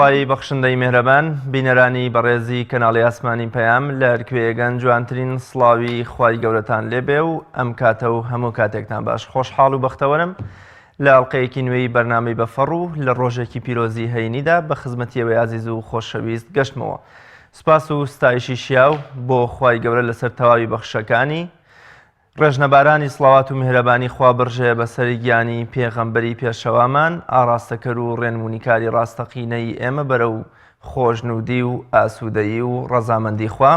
خوای بەخشندەی مێهرەبان بینەرانی بەڕێزی کەناڵی ئاسمانی پەیام لە هەرکوێیەگەن جوانترین سڵاوی خوای گەورەتان لێبێ و ئەم کاتە و هەموو کاتێکتان باش خۆشحاڵ و بەختەوەرم لە ئەڵلقەیەکی نوێی بەرنامەی بەفەڕ و لە ڕۆژێکی پیرۆزی هەینیدا بە خزمەتیەوەی ئازیز و خۆشەویست گەشتمەوە سپاس و ستایشی شیاو بۆ خوای گەورە لەسەر تەواوی بەخشەکانی ڕێژنەبارانی سڵاوات و میهرەبانی خوا بڕژێ بەسەر گیانی پێغەمبەری پێشەوامان، ئاڕاستەکەر و ڕێنمونیکاری ڕاستەقینەی ئێمە بەرەو خۆشنوودی و ئاسوودەیی و ڕەزامەندی خوا.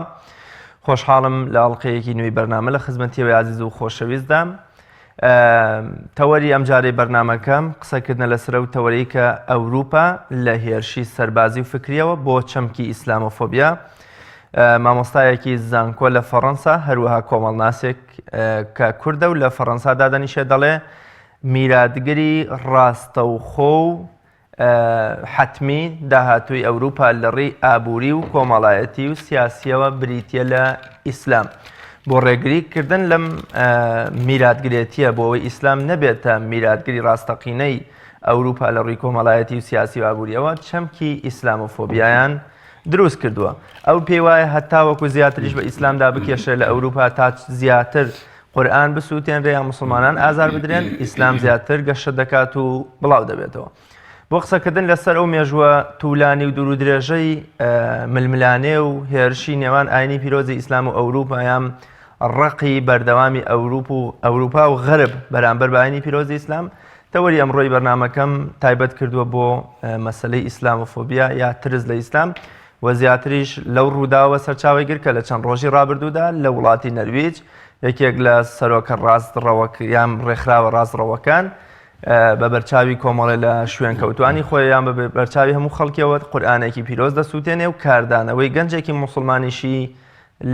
خۆشحاڵم لە ئەڵقەیەکی نوێی بەرنامە لە خزمەتی ئێوەی ئازیز و خۆشەویستدام. تەوەری ئەمجارەی بەرنامەکەم قسەکردنە لەسەر ئەو تەوەرەی کە ئەوروپا لە هێرشی سەربازی و فکریەوە بۆ چەمکی ئیسلامۆفۆبیا مامۆستایەکی زانکۆ لە فەڕەنسا هەروەها کۆمەڵناسێک کە کوردە و لە فەڕەنسا دادەنیشێ دەڵێ میراتگری ڕاستەوخۆ و حەتمی داهاتووی ئەوروپا لە ڕێی ئابووری و کۆمەڵایەتی و سیاسیەوە بریتە لە ئیسلام. بۆ ڕێگری کردن لەم میراتگرێتیە بۆ ئەوەی ئیسلام نەبێتە میراتگری ڕاستەقینەی ئەوروپا لە ڕووی کۆمەڵایەتی و سیاسی و ئابووریەوە چەمکی ئیسلامۆفۆبیایان دروست کردووە. ئەو پێی وایە هەتاوەکو زیاتریش بە ئیسلامدا بکێشرێ لە ئەوروپا تا زیاتر قورئان بسووتێنرێ یا موسڵمانان ئازار بدرێن ئیسلام زیاتر گەشە دەکات و بڵاو دەبێتەوە. بۆ قسەکردن لەسەر ئەو مێژووە تولانی و دوورودرێژەی ململانێ و هێرشی نێوان ئاینی پیرۆزی ئیسلام و ئەوروپا یان ڕقی بەردەوامی ئەوروپ و ئەوروپا و غەرب بەرامبەر بە ئاینی پیرۆزی ئیسلام تەوەری ئەمڕۆی بەرنامەکەم تایبەت کردووە بۆ مەسەلەی ئیسلامۆفۆبیا یا ترس لە ئیسلام و زیاتریش لەو ڕووداوە سەرچاوەی گرت کە لە چەند ڕۆژی ڕابردوودا لە وڵاتی نەرویج یەکێک لە سەرۆکە ڕاستڕەوەک یان ڕێکخراوە ڕاستڕەوەکان بە بەرچاوی کۆمەڵێ لە شوێنکەوتوانی خۆیان بە بەرچاوی هەموو خەڵکیەوە قورئانێکی پیرۆز دەسووتێنێ و کاردانەوەی گەنجێکی موسڵمانیشی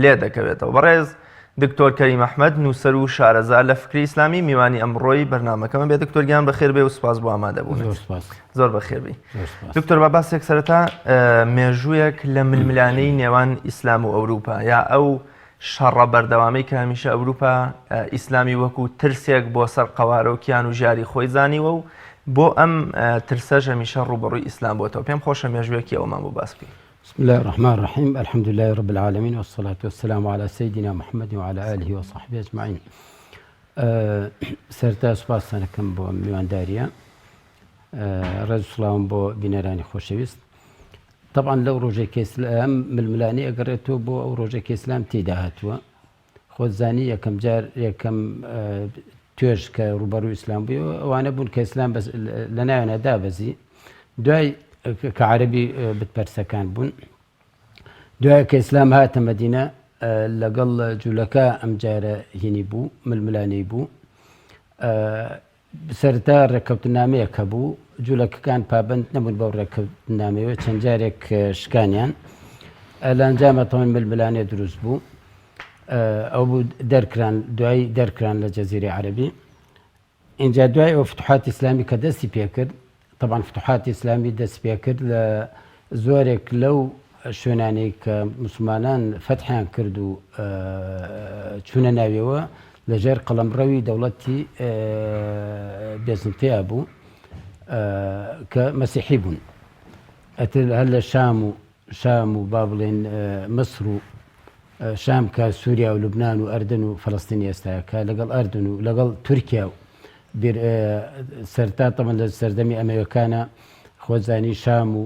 لێ دەکەوێتەوە. بەڕێز دکتۆر کەریم ئەحمەد نووسەر و شارەزا لە فکری ئیسلامی میوانی ئەمڕۆی بەرنامەکەمە بێ دکتۆر گیان بەخێر بێ و سپاس بۆ ئامادەبوونت. زۆر سپاس. زۆر بەخێر بی. دکتۆر با باسێک سەرەتا مێژوویەک لە ململانێی نێوان ئیسلام و ئەوروپا یا ئەو شەڕە بەردەوامەی کە هەمیشە ئەوروپا ئیسلامی وەکو ترسێک بۆ سەر قەوارە و کیان و ژیاری خۆی زانیوە و بۆ ئەم ترسەش هەمیشە ڕووبەڕووی ئیسلام بۆتەوە پێم خۆشە مێژوویەکی ئەومان بۆ باس بکەین. بسم اللە الرحمن الرحیم الحمد للە رب العالمین والصلاة والسلام علی سیدنا محمد وعلی آله وصحبه اجمعین سەرتا سوپاستان ئەکەم بۆ میوانداریە ڕێز سڵاوم بۆ بینەرانی خۆشەویست طبعا لەو ڕۆژێک ئەم ململانی ئەگەڕێتەوە بۆ ئەو ڕۆژێک ئیسلام تێدا هاتووە خۆت زانی یەکەم جار یەکەم توێژ کە ڕووبەڕووی ئیسلام بوویەوە ئەوانە بوون کە ئیسلام بەس لە ناویانە دابەزی دوای کە عەربی بتپەرسەکان بوون دوای کە ئیسلام هاتە مەدینە لەگەڵ جوولەکە ئەمجارە هینی بوو ململانێی بوو سەرەتا ڕێککەوتننامەیەک هەبوو، جولەکەکان پابەند نەبوون بەو ڕێککەوتننامەیەوە، چەند جارێک شکانیان، لە ئەنجاما تەوان ململانێ دروست بوو، ئەو بوو دەرکران، دوایی دەرکران لە جەزیرەی عەرەبی. ئینجا دوای ئەوە فتوحاتی ئیسلامی کە دەستی پێکرد، تەبعەن فتوحاتی ئیسلامی دەستی پێکرد لە زۆرێک لەو شوێنانەی کە موسڵمانان فەتحیان کرد و چوونە ناویەوە لەژێر قەڵەمڕەوی دەوڵەتی بێزنتیا بوو کە مەسیحی بوون ئەتر هەر لە شام و شام و با بڵێن مصر و شام کە سووریا و لوبناان و ئەردن و فلستین ئێستا کە لەگەڵ ئەردن و لەگەڵ تورکیا و سەرتا تەمەن لە سەردەمی ئەمەوەکانە خۆزانی شام و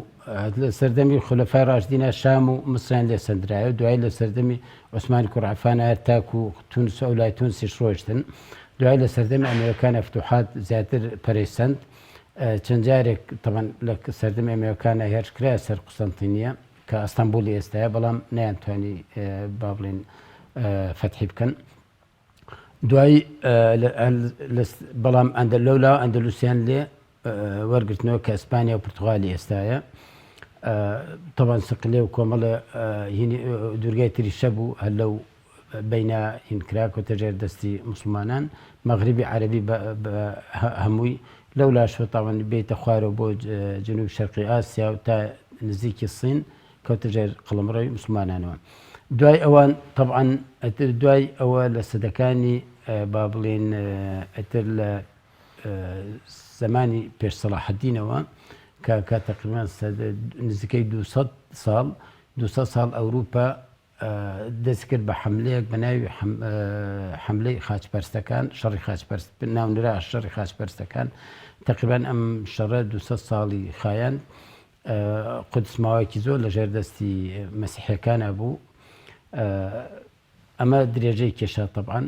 لە سەردەمی خولەفای ڕاشدینا شام و مسریان لێ سەندرایەوە دوایی لە سەردەمی عوسمانی کوڕ عەفان هەر تاکو تونس و ئەولای تونسیش ڕۆیشتن دوایی لە سەردەمی ئەمەویەکانا فتوحات زیاتر پەرەی سەند چەند جارێک تەبعەن لە سەردەمی ئەمەویەکانا هێرش کرایە سەر قوستەنتینیە کە ئەستەنبوڵی ئێستایە بەڵام نەیانتوانی با بڵێین فەتحی بکەن دوایی بەڵام لەولا ئەندەلوسیان لێ وەرگرتنەوە کە ئیسپانیا و پرتغالی ئێستایە تەوان سقلێ و کۆمەڵە دوورگای تریشە بوو هەر لەو بینە هینکرا کەوتە ژێر دەستی مسلمانان مەغربی عەربی هەمووی لەو لاشەوە تاوان بێتە خوارەوە بۆ جنوب شەرقی ئاسیا و تا نزیکی سین کەوتە ژێر قەڵەمڕەوی موسڵمانانەوە. دوای ئەوان تەبعەن ئیتر دوای ئەوە لە سەدەکانی با بڵێین ئیتر لە زەمانی پێش سەڵاحەدینەوە. کە کە تقریبا نزیکەی 200 ساڵ 200 ساڵ ئەوروپا دەست کرد بە حملەیەک بە ناوی حملەی خاچپەرستەکان شەڕی خاچپەرست ناونرا شەڕی خاچپەرستەکان تقریبا ئەم شەڕە 200 ساڵی خایاند قودس ماوەیەکی زۆر لەژێر دەستی مەسیحیەکانا بوو ئەمە درێژەی کێشا تەبعەن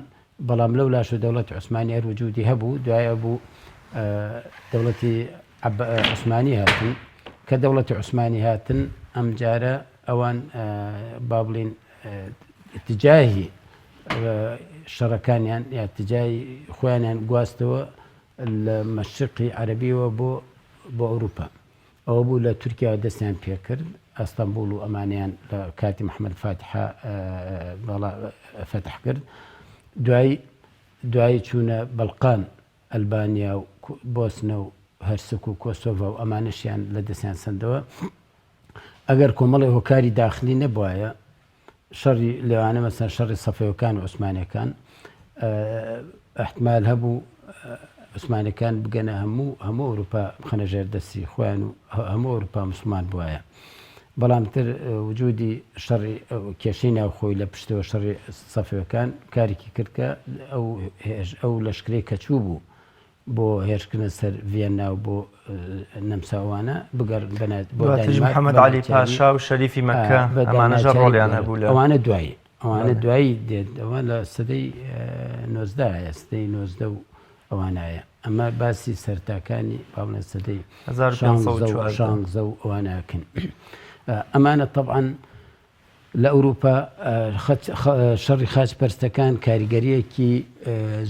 بەڵام لەو لاش و دەوڵەتی عوسمانی هەر وجودی هەبوو دوای ئەبوو دەوڵەتی عوسمانی هاتن کە دەوڵەتی عوسمانی هاتن ئەم جارە ئەوان با بڵین تجاهی شەڕەکانیان یا تجاهی خۆیانیان گواستەوە لە مەشرقی عەربیەوە بۆ بۆ ئەوروپا ئەوە بوو لە تورکیاوە دەستیان پێکرد، ئەستەنبوڵ و ئەمانەیان لە کاتی محەمەد فاتیحا بەڵا فەتح کرد. دوایی دوایی چوونە بەڵقان، ئەلبانیا و بۆسنە و هەرسک و کۆسۆڤا و ئەمانەشیان لە دەستیان سەندەوە. ئەگەر کۆمەڵی هۆکاری داخلی نەبوایە، شەڕی لەوانە مەسەن شەڕی سەفەوەکان و عوسمانەکان احتمال هەبوو عوسمانەکان بگەنە هەموو هەموو ئەوروپا بخەنە ژێر دەستی خۆیان و هەموو ئەوروپا مسلمان بواە بەڵام تر وجودی شەڕی کێشەی ناوخۆی لە پشتەوە شەڕی سەفەوەکان کارێکی کرد کە ئەو ئەو لەشکرەی کە چوو بوو بۆ هێرشکردنە سەر ڤیەننا و بۆ نەمسا ئەوانە بگەڕ بۆ دواتریش دانیمارک محەممەد بە عەلی ناچاری پاشا و شەریفی ئا، مەککە بە ئەمانەش ناچاری ڕۆڵیان بگەڕێت هەبوو لە ئەوانە دوایی ئەوانە بەڵێ. دوایی دێت ئەوە لە سەدەی نۆزدەیە سەدەی 19 و ئەوانایە ئەمە باسی سەرتاکانی با بڵێن سەدەی شانزە و 1514 شانزە و ئەوانەکەن ئەمانە تەبعەن لە ئەوروپا شەڕی خاچ پەرستەکان کاریگەریەکی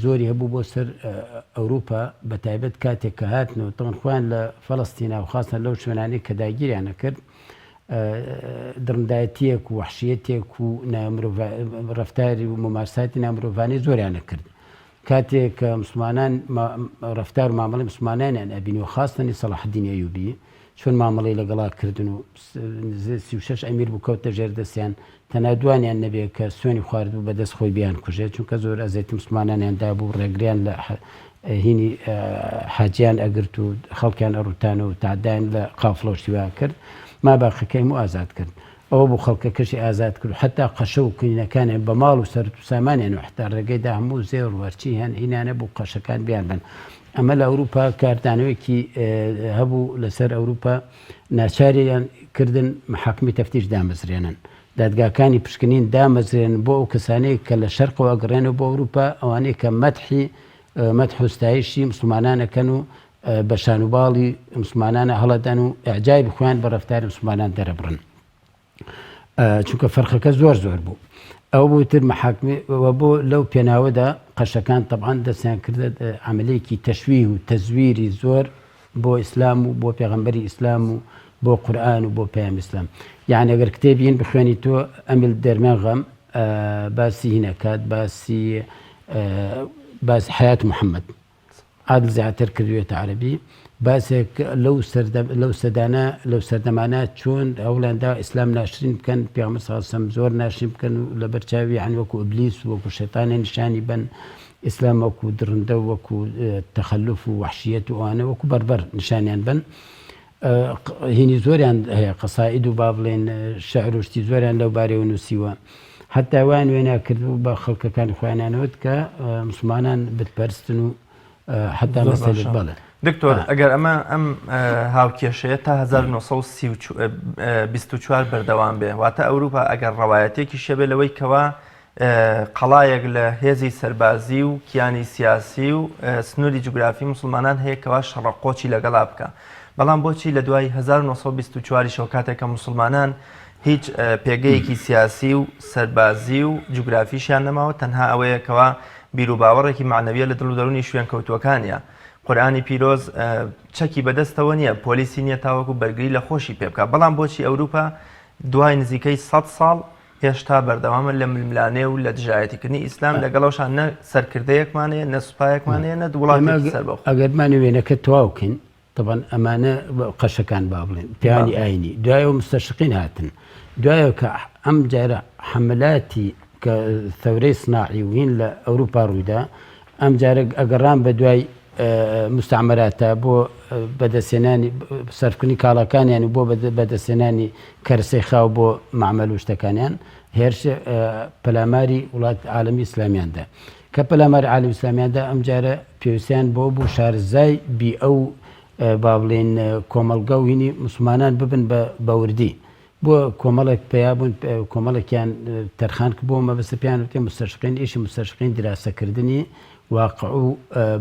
زۆری هەبوو بۆ سەر ئەوروپا بە تایبەت کاتێک کە هاتنەوە تەوان خۆیان لە فەڵەستینا و خاستن لەو شوێنانەی کە داگیریانە کرد دڕندایەتیەک و وەحشیەتێک و ڕەفتاری و ممارساتی نامرۆڤانەی زۆریانە کرد کاتێک کە مسوڵمانان ڕەفتار و مامەڵەی مسوڵمانانیان ئەبینی و خاستەنی سەڵاحەدینی ئەیوبی چۆن مامەڵەی لەگەڵا کردن و 36 ئەمیر بوو کەوتە ژێر دەستیان تەنها دوانیان نەبێ کە سوێنی خواردبوو بە دەست خۆی بیان کوژێت چونکە زۆر ئەزێتی مسوڵمانانیان دابوو ڕێگریان لە هینی حاجیان ئەگرت و خەڵکیان ئەڕوتانەوە و تادایان لە قافڵە و شتی وا کرد ما باقەکەیم و ئازاد کرد ئەوە بوو خەڵکەکەشی ئازاد کرد و حەتا قەشە و کینەکانیان بە ماڵ و سەرت و سامانیان و حەتا ڕێگەی دا هەموو زێڕ و هەرچی هەن هینانە بوو قەشەکان بیانبەن. ئەمە لە ئەوروپا کاردانەوەیەکی هەبوو لەسەر ئەوروپا ناچاریان کردن محاکمی تەفتیش دامەزرێنن دادگاکانی پشکنین دامەزرێنن بۆ ئەو کەسانەی کە لە شەرقەوە ئەگەڕێنەوە بۆ ئەوروپا ئەوانەی کە مەدحی مەدح و ستایشی مسوڵمانان ئەکەن و بە شان و باڵی مسوڵمانانە هەڵەدەن و ئیعجابی خۆیان بە ڕەفتاری مسوڵمانان دەرەبڕن چونکە فەرقەکە زۆر زۆر بوو ئەو بوو تر محاکمێ بۆ لەو پێناوەدا قەشەکان تەبعەن دەستیان کردە عملێکی تەشویه و تەزویری زۆر بۆ ئیسلام و بۆ پێغەمبەری ئیسلام و بۆ قورئان و بۆ پەیام ئیسلام یعنی ئەگەر کتێبی هین بخوێنی تۆ ئەمیل دەرمێنغەم باسی هینەکات باسی باس حیات محەممەد عادل زیاتر کردوێتە عەرەبی باسێک لەو سەردەم لەو سەدانە لەو سەردەمانە چۆن هەوڵیان دا ئیسلام ناشرین بکەن پێغەمبەر صلی الله علیه و سلم زۆر ناشرین بکەن و لەبەر چاوی یان وەکو ئیبلیس و وەکو شەیتانە نیشانی بەن ئیسلام وەکو دڕندە و وەکو تەخەلوف و وەحشیەت و ئەوانە وەکو بەربەر نیشانیان بەن هینی زۆریان هەیە قەسائید و با بڵێن شعر و شتی زۆریان لەو بارەیەوە نووسیوە حتا وایان وێنا کردبوو بە خەڵکەکانی خۆیانیانەوت کە مسلمانان بتپەرستن و حتا مەسەلە بەڵێ دکتۆر ئەگەر ئەمە ئەم هاوکێشەیە تا 1924 بەردەوام بێ واتە ئەوروپا ئەگەر ڕەوایەتێکی شەبێ لەوەی کەوا قەڵایەک لە هێزی سەربازی و کیانی سیاسی و سنووری جوگرافی موسڵمانان هەیە کەوا شەڕەقۆچی لەگەڵا بکا بەڵام بۆچی لە دوای 1924 شەوە کاتێک کە موسڵمانان هیچ پێگەیەکی سیاسی و سەربازی و جوگرافیشیان نەماوە تەنها ئەوەیە کەوا بیروباوەڕێکی مەعنەویە لە دڵ و دەروونی شوێنکەوتووەکانیا قورئانی پیرۆز چەکی بەدەستەوە نییە پۆلیسی نییە تاوەکو بەرگری لە خۆشی پێ بکا بەڵام بۆچی ئەوروپا دوای نزیکەی 100 ساڵ هێشتا بەردەوامە لە ململانێ و لە دژایەتیکردنی ئیسلام، لەگەڵ ئەوشا نە سەرکردەیەکمان هەیە، نە سوپایەکمان هەیە، نە وڵاتێکی سەربەخۆ. ئەگەر بمانەوێ وێنەکە تەواو کەین، تەبعەن ئەمانە قەشەکان با بڵێین پیاوانی ئایینی، دوایەوە مستەشرقین هاتن، دوایەوە کە ئەم جارە حەملاتی کە ثەورەی سناعی و هین لە ئەوروپا ڕوویدا، ئەم جارە ئەگەڕان بە دوای. مستعمراتە بۆ بەدەستهێنانی سەرفکردنی کاڵاکانیان و بۆ بەدەستهێنانی کەرسەی خاو بۆ مەعمەل و شتەکانیان هێرش پەلاماری وڵات عالەمی ئیسلامیان دا. کە پەلاماری عالەمی ئیسلامیان دا ئەمجارە پێویستیان بەوە بوو شارەزای بیئە و با بڵێین کۆمەڵگە و هینی موسڵمانان ببن بە بەوردی. بۆ کۆمەڵێک پەیا بوون کۆمەڵێکیان تەرخان کرد بۆ مەبەستە پێیان وتێ مستەشرقین ئیشی مستەشرقین دراسەکردنی واقع و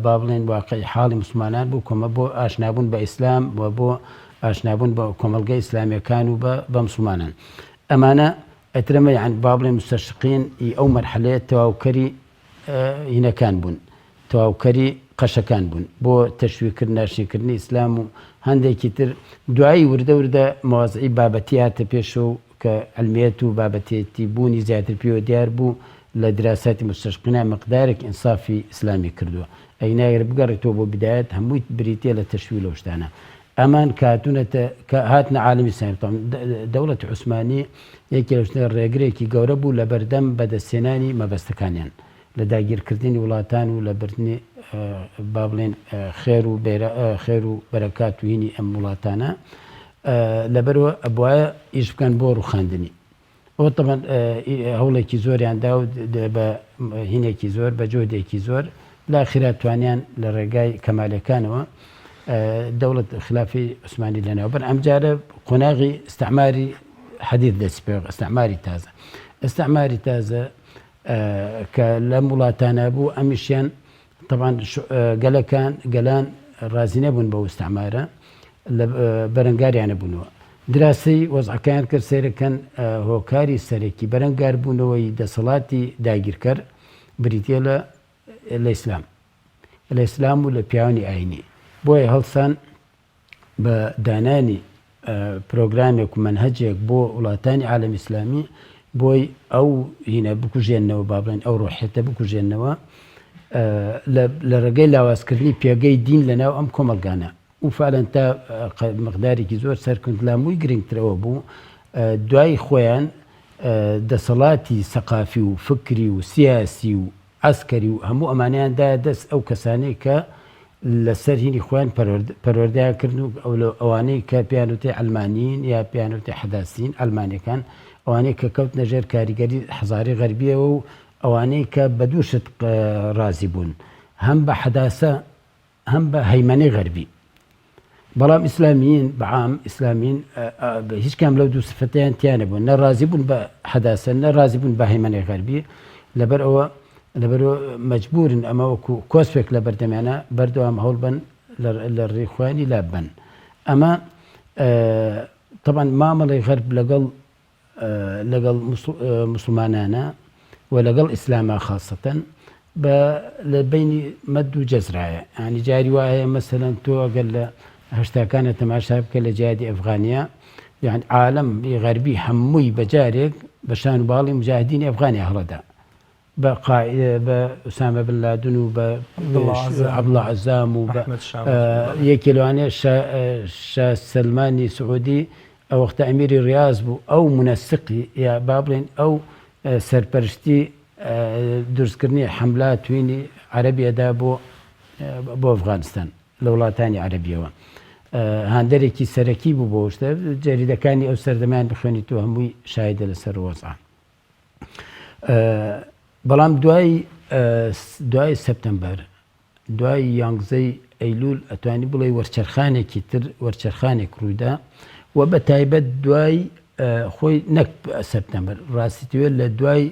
با بڵێن واقعی حاڵی موسڵمانان بوو کۆمە بۆ ئاشنابوون بە ئیسلام و بۆ ئاشنابوون بە کۆمەڵگە ئیسلامیەکان و بە موسڵمانان ئەمانە ئەترەمە یان با بڵێن مستەشرقین ی ئەو مەرحەلەیە تەواوکەری هینەکان بوون تەواوکەری قەشەکان بوون بۆ تەشویقکردن ناشرینکردنی ئیسلام و هەندێکی تر دوایی وردە وردە مەوازعی بابەتی هاتە پێشەوە کە علمیەت و بابەتێتی بوونی زیاتر پێوە دیار بوو لە دراساتی مستشرقینا مقدارێک ئینسافی ئیسلامی کردووە ئەگینا گەر بگەڕێیتەوە بۆ بدایەت هەمووی بریتیە لە تەشویه لەو شتانە ئەمان کە هاتوونەتە کە هاتنە عالەمی ئیسلامی تەبعەن دەوڵەتی عوسمانی یەکێ لەو شتە ڕێگرێکی گەورە بوو لە بەردەم بەدەستهێنانی مەبەستەکانیان لە داگیرکردنی وڵاتان و لە بردنی با بڵێین خێر و خێر و بەرەکات و هینی ئەم وڵاتانە لەبەرەوە ئەبوایە ئیش بکەن بۆ ڕوخاندنی ئەوە تەبعەن هەوڵێکی زۆریان دا و بە هینێکی زۆر بە جۆدێکی زۆر لاخیرا توانیان لە ڕێگای کەمالەکانەوە دەوڵەت خلافی عوسمانی لەناوبەر ئەمجارە قۆناغی ئیستعماری حەدیث دەست پێ ئیستعماری تازە ئیستعماری تازە کە لەم وڵاتانە بوو ئەمیشیان تەبعەن گەلەکان گەلان ڕازی نەبوون بەو ئیستعمارە لە بەرەنگاریانە بوونەوە دراسی وەزعەکەیان کرد سەیرەکەن هۆکاری سەرەکی بەرەنگاربوونەوەی دەسەڵاتی داگیرکەر بریتە لە لە ئیسلام لە ئیسلام و لە پیاوانی ئاینی بۆیە هەڵسان بە دانانی پرۆگرامێک و مەنهەجێک بۆ وڵاتانی عالەمی ئیسلامی بۆی ئەو هینە بکوژێنەوە با بڵێن ئەو ڕۆحێتە بکوژێنەوە لە ڕێگەی لاوازکردنی پێگەی دین لە ناو ئەم کۆمەڵگانە و فعلەن تا مقدارێکی زۆر سەرکەوت لامووی گرنگترەوە بوو دوای خۆیان دەسەڵاتی سەقافی و فکری و سیاسی و عەسکەری و هەموو ئەمانەیان دایە دەست ئەو کەسانەی کە لەسەر هینی خۆیان پەروەردەیان کردن و ئەوانەی کە پێیان وتێ عەلمانیین یا پێیان وتێ حەداسیین، عەلمانیەکان، ئەوانەی کە کەوتنە ژێر کاریگەری حەزاری غەربیەوە و ئەوانەی کە بە دوو شت ڕازی بوون هەم بە حەداسە هەم بە هەیمەنەی غەربی. بەڵام ئیسلامیین بە عام ئیسلامیین هیچ کام لەو دوو سفەتەیان تیا نەبوون، نە ڕازی بوون بە حەداسە، نە ڕازی بوون بە هەیمەنەی غەربی، لەبەر ئەوە لەبەر مەجبوورن ئەمە وەکوو کۆسپێک لە بەردەمیانە بەردەوام هەوڵ بەن لە ڕێی خۆیانی لاببەن. ئەمە تەبعەن مامەڵەی غەرب لەگەڵ لەگەڵ موسڵمانانە و لەگەڵ ئیسلاما خاسەتەن بە لە بینی مەد و جەزرایە ینی جاری وایە مەسەلەن تۆ ئەگەر لە هەشتاکانە تەماشا بکە لە جیادی ئەفغانیا یان عالم غەربی هەمووی بەجارێک بە شان و باڵی مجاهدینی ئەفغانیا هەڵەدا بە قائ بە ئوسامە بن لادن و بە عەبدوڵا عەزام و بە یەکێ لەوانەیە شا شا سەلمانی سعودی ئەو وەختە ئەمیری ڕیاز بوو ئەو مونەسقی یا با بڵێین ئەو سەرپەرشتی دروستکردنی حەملە توینی عەرەبی ئەدا بۆ بۆ ئەفغانستان لە وڵاتانی عەرەبیەوە هاندەرێکی سەرەکی بوو بۆ شتە جەریدەکانی ئەو سەردەمیان بخوێنیتەوە هەمووی شایدە لەسەر وەزعە بەڵام دوای دوای سەپتەمبەر دوای یانگزەی ئەیلول ئەتوانی بڵێ وەرچەرخانێکی تر وەرچەرخانێک ڕوویدا و بە تایبەت دوای خۆی نەک سەپتەمبەر ڕاستیوێت لە دوای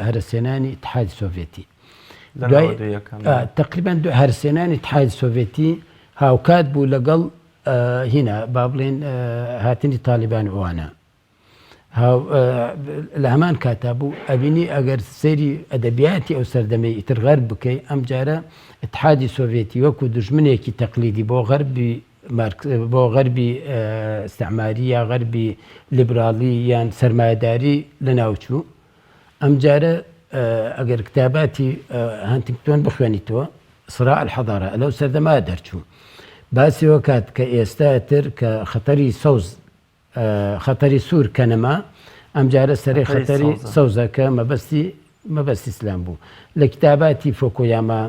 هەرسێنانی اتحادی سۆڤێتی دوای تقریبا هەرسێنانی اتحادی سۆڤێتی هاوکات بوو لەگەڵ هینا با بڵێن هاتنی تالیبان ئەوانە لە هەمان کاتا بوو ئەبینی ئەگەر سەیری ئەدەبیاتی ئەو سەردەمەی ئیتر غەرب بکەی ئەم جارە اتحادی سۆڤێتی وەکو دوژمنێکی تەقلیدی بۆ غەربی بۆ غەربی ئیستعماری یا غەربی لیبراڵی یان سەرمایەداری لەناوچوو ئەم جارە ئەگەر کتاباتی هەنتنگتۆن بخوێنیتەوە صراع الحضارە لەو سەردەما دەرچوو باسی وەکات کە ئێستا تر کە خەتەری سەوز خەتەری سوور کە نەما، ئەمجارە سەرەی خەتەری سەوزە کە مەبەستی مەبەستی ئیسلام بوو. لە کیتاباتی فۆکۆیاما،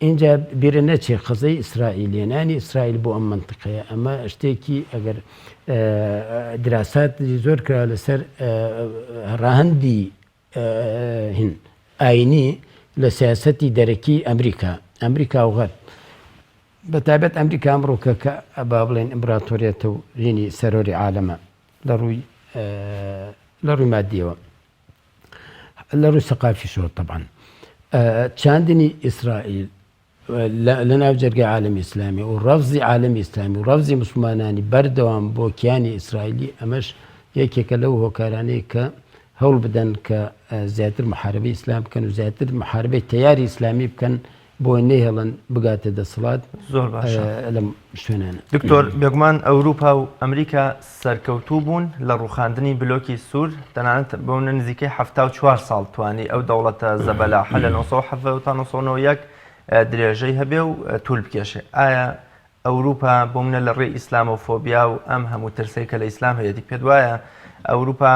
ئینجا بیرە نەچێ قەزەی ئیسرائیل هێنانی ئیسرائیل بۆ ئەم مەنتقەیە ئەمە شتێکی ئەگەر دراسات زۆر کرا لەسەر ڕەهەندی هین ئاینی لە سیاسەتی دەرەکی ئەمریکا ئەمریکا و غەرب بە تایبەت ئەمریکا ئەمڕۆکە کە با بڵێن ئیمبراتۆریەتە و هینی سەرۆری عالەمە لە ڕووی لە ڕووی مادیەوە لە ڕووی سەقافیشەوە تەبعەن چاندنی ئیسرائیل لە ناو جەرگەی عالەمی ئیسلامی و ڕەفزی عالەمی ئیسلامی و ڕەفزی موسڵمانانی بەردەوام بۆ کیانی ئیسرائیلی ئەمەش یەکێکە لەو هۆکارانەی کە هەوڵ بدەن کە زیاتر محاربەی ئیسلام بکەن و زیاتر محاربەی تەیاری ئیسلامی بکەن بۆ نەیهێڵن بگاتە دەسەڵات زۆر باشە لەم شوێنانە. دکتۆر بێگومان ئەوروپا و ئەمریکا سەرکەوتوو بوون لە ڕووخاندنی بلۆکی سوور، تەنانەت بۆ نزیکەی 74 ساڵ توانی ئەو دەوڵەتە زەبەلاحە لە 970 تا 991 درێژەی هەبێ و توول بکێشێ. ئایا ئەوروپا بۆ منە لە ڕێی ئیسلامۆفۆبیا و ئەم هەموو ترسەی کە لە ئیسلام هەیەتی پێت وایە ئەوروپا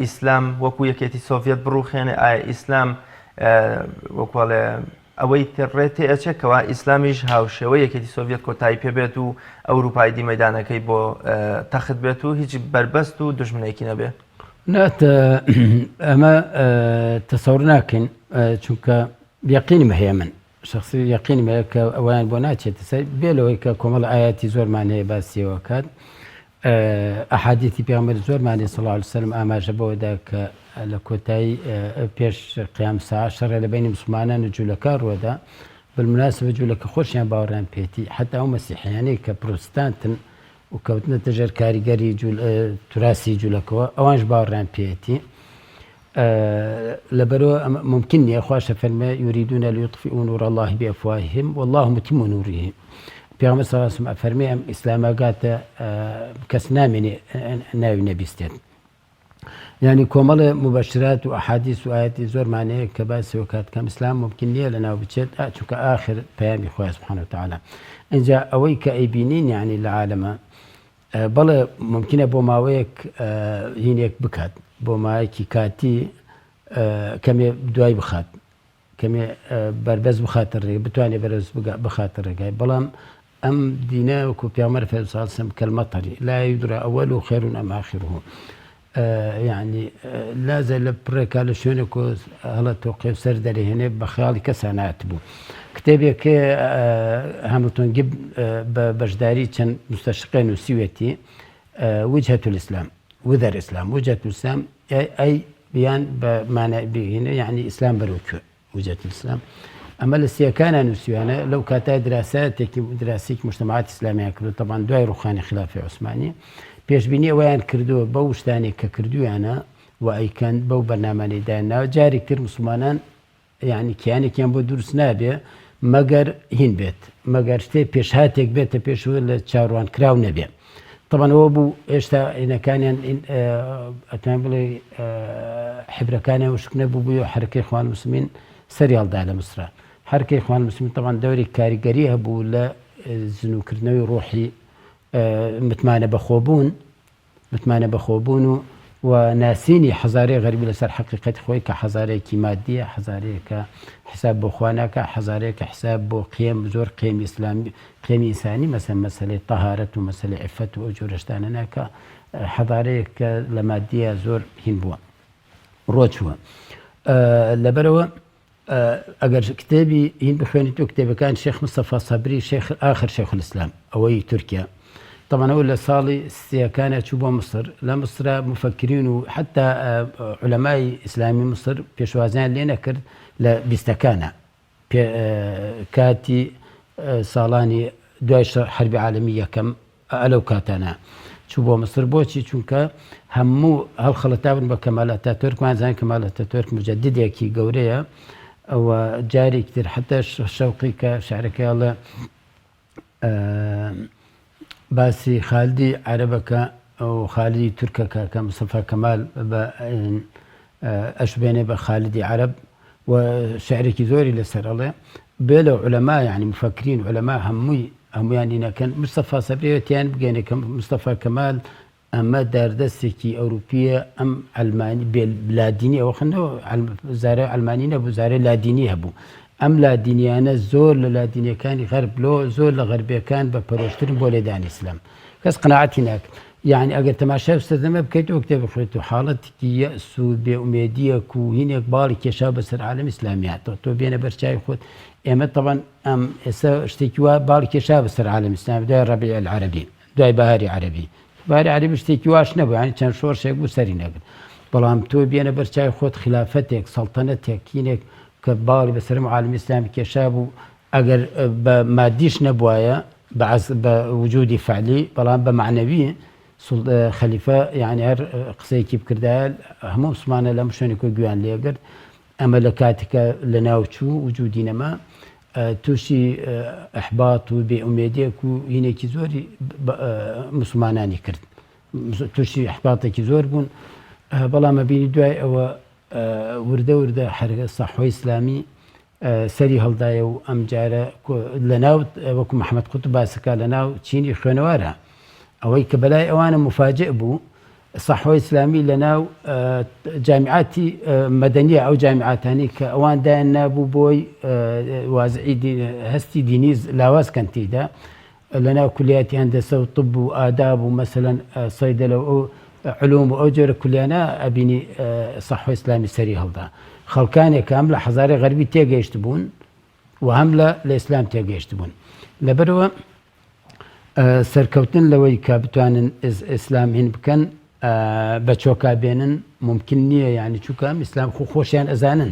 ئیسلام وەکو یەکێتی سۆڤیەت بڕوخێنێ؟ ئایا ئیسلام وەکوڵێ ئەوەی تر ڕێ تێ ئەچێ کەوا ئیسلامیش هاوشێوەی یەکێتی سۆڤیەت کۆتایی پێ بێت و ئەوروپای دی مەیدانەکەی بۆ تەخت بێت و هیچ بەربەست و دوژمنێکی نەبێ؟ نا ئەمە تەسەور ناکەین چونکە یەقینم هەیە من شخصی یەقینم هەیە کە ئەویان بۆ ناچێتە سەر بێ لەوەی کە کۆمەڵ ئاەتی زۆرمان هەیە باسیەوە کات ئەحادیثی پێغەمبەر زۆرمان هەیە صلی اللە علیە وسلم ئاماژە بەوەدا کە لە کۆتایی پێش قیام ساعە شەڕێ لە بەینی موسڵمانان و جوولەکە ڕووەدا بالمناسبە جوولەکە خۆشیان باوەڕیان پێتی حتا ئەو مەسیحیانەی کە پرۆتستانتن و کەوتنەتە ژێر کاریگەری توراسی جوولەکەوە ئەوانش باوەڕیان پێیەتی لەبەرئەوە ئەمە مومکین نیە خواش ئەفەرموێ یریدون لیطفئوا نور اللە بافواههم واللە متم نوره پێغەمبەر صلی اللە علیه وسلم ئەفەرموێ ئەم ئیسلامە گاتە کەس نامێنێ ناوی نەبیستێت یعنی کۆمەڵێ مبەشرات و ئەحادیث و ئاەتی زۆرمان هەیە کە باسی وکات کەم ئیسلام ممکن نییە لە ناو بچێت چونکە ئاخر پەیامی خوای سبحانه وتعالی اینجا ئەوەی کە ئەیبینین یعنی لە عالەمە بەڵێ مومکینە بۆ ماوەیەک هینێک بکات بۆ ماوەیەکی کاتی کەمێ دوای بخات کەمێ بەربەست بخاتە ڕێ بتوانێت بەرز بخاتە ڕێگای بەڵام ئەم دینە وەکو پیامەر فێرسالسم کەلمەتەری لا یدرا ئەوەل و خێرون ئەم ئاخره یعنی لازە لە پڕێکا لە شوێنێک و هەڵە تۆقێ و سەر دەرهێنێ بە خەیاڵی کەسا ناتبوو. کتێبێک هاملتۆن گیب بە بەشداری چەند مستەشقێ نووسیوێتی وجهة الإسلام وذەر ئیسلام وجهة الإسلام ئەی بیان بە مانای بهینە یعنی ئیسلام بەرەو کوێ وجهة الإسلام ئەمە لە سیەکانە نووسیوانە لەو کاتای دراساتێکی دراسێکی مجتمعات ئیسلامیان کردو طبعا دوای ڕوخانی خلافی عوسمانی پێشبینی ئەوەیان کردووە بەو شتانێک کە کردویانە و ئەیکەن بەو بەرنامانەی دایانناوە جارێک تر موسڵمانان یانی کیانێکیان بۆ دروست نابێ مەگەر هین بێت مەگەر شتێ پێشهاتێک بێتە پێشوە لە چاوەڕوان کراو نەبێ طبعا ئەوە بوو هێشتا ئینەکانیان ئەتوان بڵێ حبرەکانیان وشک نەبوو بووی و حرەکەی خوان مسلمین سەری هەڵدا لە مسرا حرکەی خوان مسلمین طبعا دەوری کاریگەری هەبوو لە زنوکردنەوەی ڕۆحی متمانە بەخۆبوون متمانە بەخۆبوون و و ناسینی حەزارەی غەربی لەسەر حەقیقەتی خۆی کە حەزارەیەکی مادیە، حەزارەیەکە حساب بۆ خوا ناکا، حەزارەیەکە حساب بۆ قیەم زۆر قیەمی ئیسلامی قیەمی ئینسانی مەسەلەن مەسەلەی تەهارەت و مەسەلەی عفەت و ئەو جۆرە شتانە ناکا، حەزارەیەک کە لە مادیە زۆر هین بووە ڕۆچووە لەبەرئەوە ئەگەر کتێبی هین بخوێنیت و کتێبەکان شێخ مستەفا سەبری شێخ ئاخر شێخ الاسلام ئەوەی تورکیا طبعا ئەو لە ساڵی سیەکانە چوو بۆ مصر لە مصرە مفکرین و حتا علەمای ئیسلامی مصر پێشوازیان لێ نەکرد لە بیستەکانە کاتی ساڵانی دوای حربی عالمی یەکەم ئا لەو کاتانە چوو بۆ میسر بۆچی چونکە هەموو هەڵخەڵەتابن بە کەمال ئەتاتۆرک وان زان کەمال ئەتاتۆرک مجددێکی گەورەیە ئەوە جارێکی تر حتا شەوقی کە شعرەکەی ئەڵێ باسی خالدی عەرەبەکە ئەو خالدی تورکەکە کە مستەفا کەمال بە ئەشبێنێ بە خالدی عەرەب و شعرێکی زۆری لەسەر ئەڵێ بێ لە عولەما یعنی مفکرین عولەما هەمووی هەمویانی نەکەن مستەفا سەبرەوە تیان بگەێنێ کە مستەفا کەمال ئەمە داردەستێکی ئەوروپیە ئەم ئەلمانی بێ لادینی ئەوە خنەوە زارە ئەلمانی نەبوو زارە لادینی هەبوو. ئەم لادینیانە زۆر لە لادینیەکانی غەرب لۆ زۆر لە غەربیەکان بە پەرۆشترن بۆ لێدانی ئیسلام کەس قەناعەتی ناکرد یعنی ئەگەر تەماشای ئەو سەردەمە بکەیت و کتێب بخوێنیت و حاڵەتێکی یەئس و بێ ئومێدیەک و هینێک باڵی کێشا بەسەر عالەمی ئیسلامیاتەوە تۆ بێنە بەرچاوی خۆت ئێمە تەبەن ئەم ئێستا شتێکی وا باڵی کێشا بەسەر عالەمی ئیسلامی دوای ڕەبیع العەرەبی دوای بەهاری عەرەبی بەهاری عەرەبی شتێکی واش نەبوو یانی چەند شۆڕشێک بوو سەری نەگرت بەڵام تۆ بێنە بەر چاوی خۆت خلافەتێک سەڵتەنەتێک کینێک کە باڵی بەسەرم عالمی ئیسلامی کێشا بوو ئەگەر بە مادیش نەبوایە بە وجودی فعلی بەڵام بە معنەوی خەلیفە یعنی هەر قسەیەکی بکردایە هەموو مسلمانە لەم شوێنێک گویان لێگرت ئەمە لە کاتێکا لەناو چوو وجودی نەما تووشی ئیحبات و بێ ئومێدیەک و هینێکی زۆری مسلمانانی کرد تووشی ئیحباتێکی زۆر بوون بەڵام ئەبینی دوای ئەوە وردە وردە حەرەکە سەحوەی ئیسلامی سەری هەڵدایە و ئەمجارە لەناو وەکو محەممەد قوتب باسەکە لەناو چینی خوێنەوارە ئەوەی کە بەلای ئەوانە مفاجئ بوو سەحوە ئیسلامی لە ناو جامیعاتی مەدەنیە ئەو جامیعاتانەی کە ئەوان دایان نابوو بۆی وازعی هەستی دینی لاواز کەن تێیدا لە ناو کولیاتی هەندەسە و طب و ئاداب و مەسەلەن سەیدەلە و ئەو علوم و ئەو جۆرە کولیانە ئەبینی سەحوە ئیسلامی سەری هەڵدا خەڵکانێک کە ئەم لە حەزارەی غەربی تێگەیشت بوون و هەم لە لە ئیسلام تێگەیشت بوون لەبەرەوە سەرکەوتن لەوەی کە بتوانن ئیسلام هین بکەن بە چۆکا بێنن ممکن نییە یعنی چونکە ئەم ئیسلام خۆ خۆشیان ئەزانن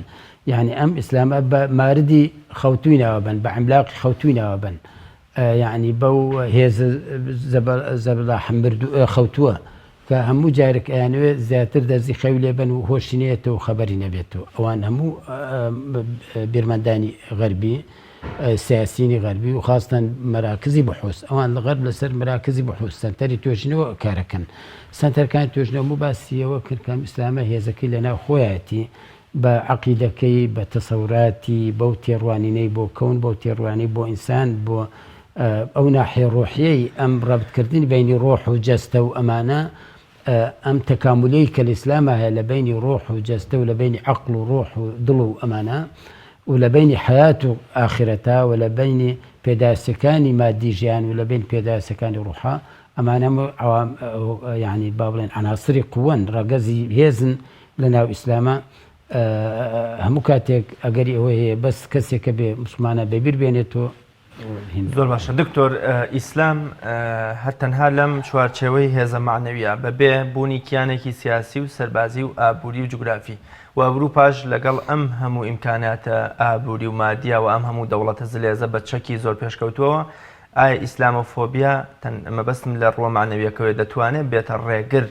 یعنی ئەم ئیسلامە بە ماردی خەوتوی ناوە بن بە عملاقی خەوتوی ناوە بن یعنی بەو هێز زەبەلاح مردوو خەوتووە کە هەموو جارێک ئەیانەوێ زیاتر دەرزی خەوی لێ بەن و هۆشی نەیەتەوە و خەبەری نەبێتەوە. ئەوان هەموو بیرمەندانی غەربی، سیاسیینی غەربی و خاستەن مەراکزی بحوس، ئەوان لە غەرب لەسەر مەراکزی بحوس، سەنتەری توێژینەوە کارەکەن. سەنتەرەکانی توێژینەوە هەموو باسی ئەوە کرد کە ئەم ئیسلامە هێزەکەی لەناو خۆیەتی، بە عەقیدەکەی، بە تەسەوراتی، بەو تێڕوانینەی بۆ کەون، بەو تێڕوانەی بۆ ئینسان، بۆ ئەو ناحیە ڕۆحیەی، ئەم ڕەبتکردنی بەینی ڕۆح و جەستە و ئەمانە، ئەم تەکامولەی کە لە ئیسلاما هەیە لە بەینی ڕۆح و جەستە و لە بەینی عەقڵ و ڕۆح و دڵ و ئەمانە و لە بەینی حەیات و ئاخرەتا و لە بەینی پێداویستیەکانی مادی ژیان و لە بەین پێداویستیەکانی ڕۆحا، ئەمانە هەموو عەوام یانی با بڵێن عەناسری قوەن، ڕەگەزی هێزن لە ناو ئیسلاما هەموو کاتێک ئەگەری ئەوەی هەیە بەس کەسێکە بێ موسڵمانە بە بیر بێنێتەوە. زۆر باشە دکتۆر ئیسلام هەر تەنها لەم چوارچێوەی هێزە مەعنەویە بەبێ بوونی کیانێکی سیاسی و سەربازی و ئابووری و جوگرافی و ئەوروپاش لەگەڵ ئەم هەموو ئیمکاناتە ئابووری و مادیە و ئەم هەموو دەوڵەتە زلێزە بە چەکی زۆر پێشکەوتووەوە ئایا ئیسلامۆفۆبیا مەبەستم لە ڕووە مەعنەویەکەوەی دەتوانێت بێتە ڕێگر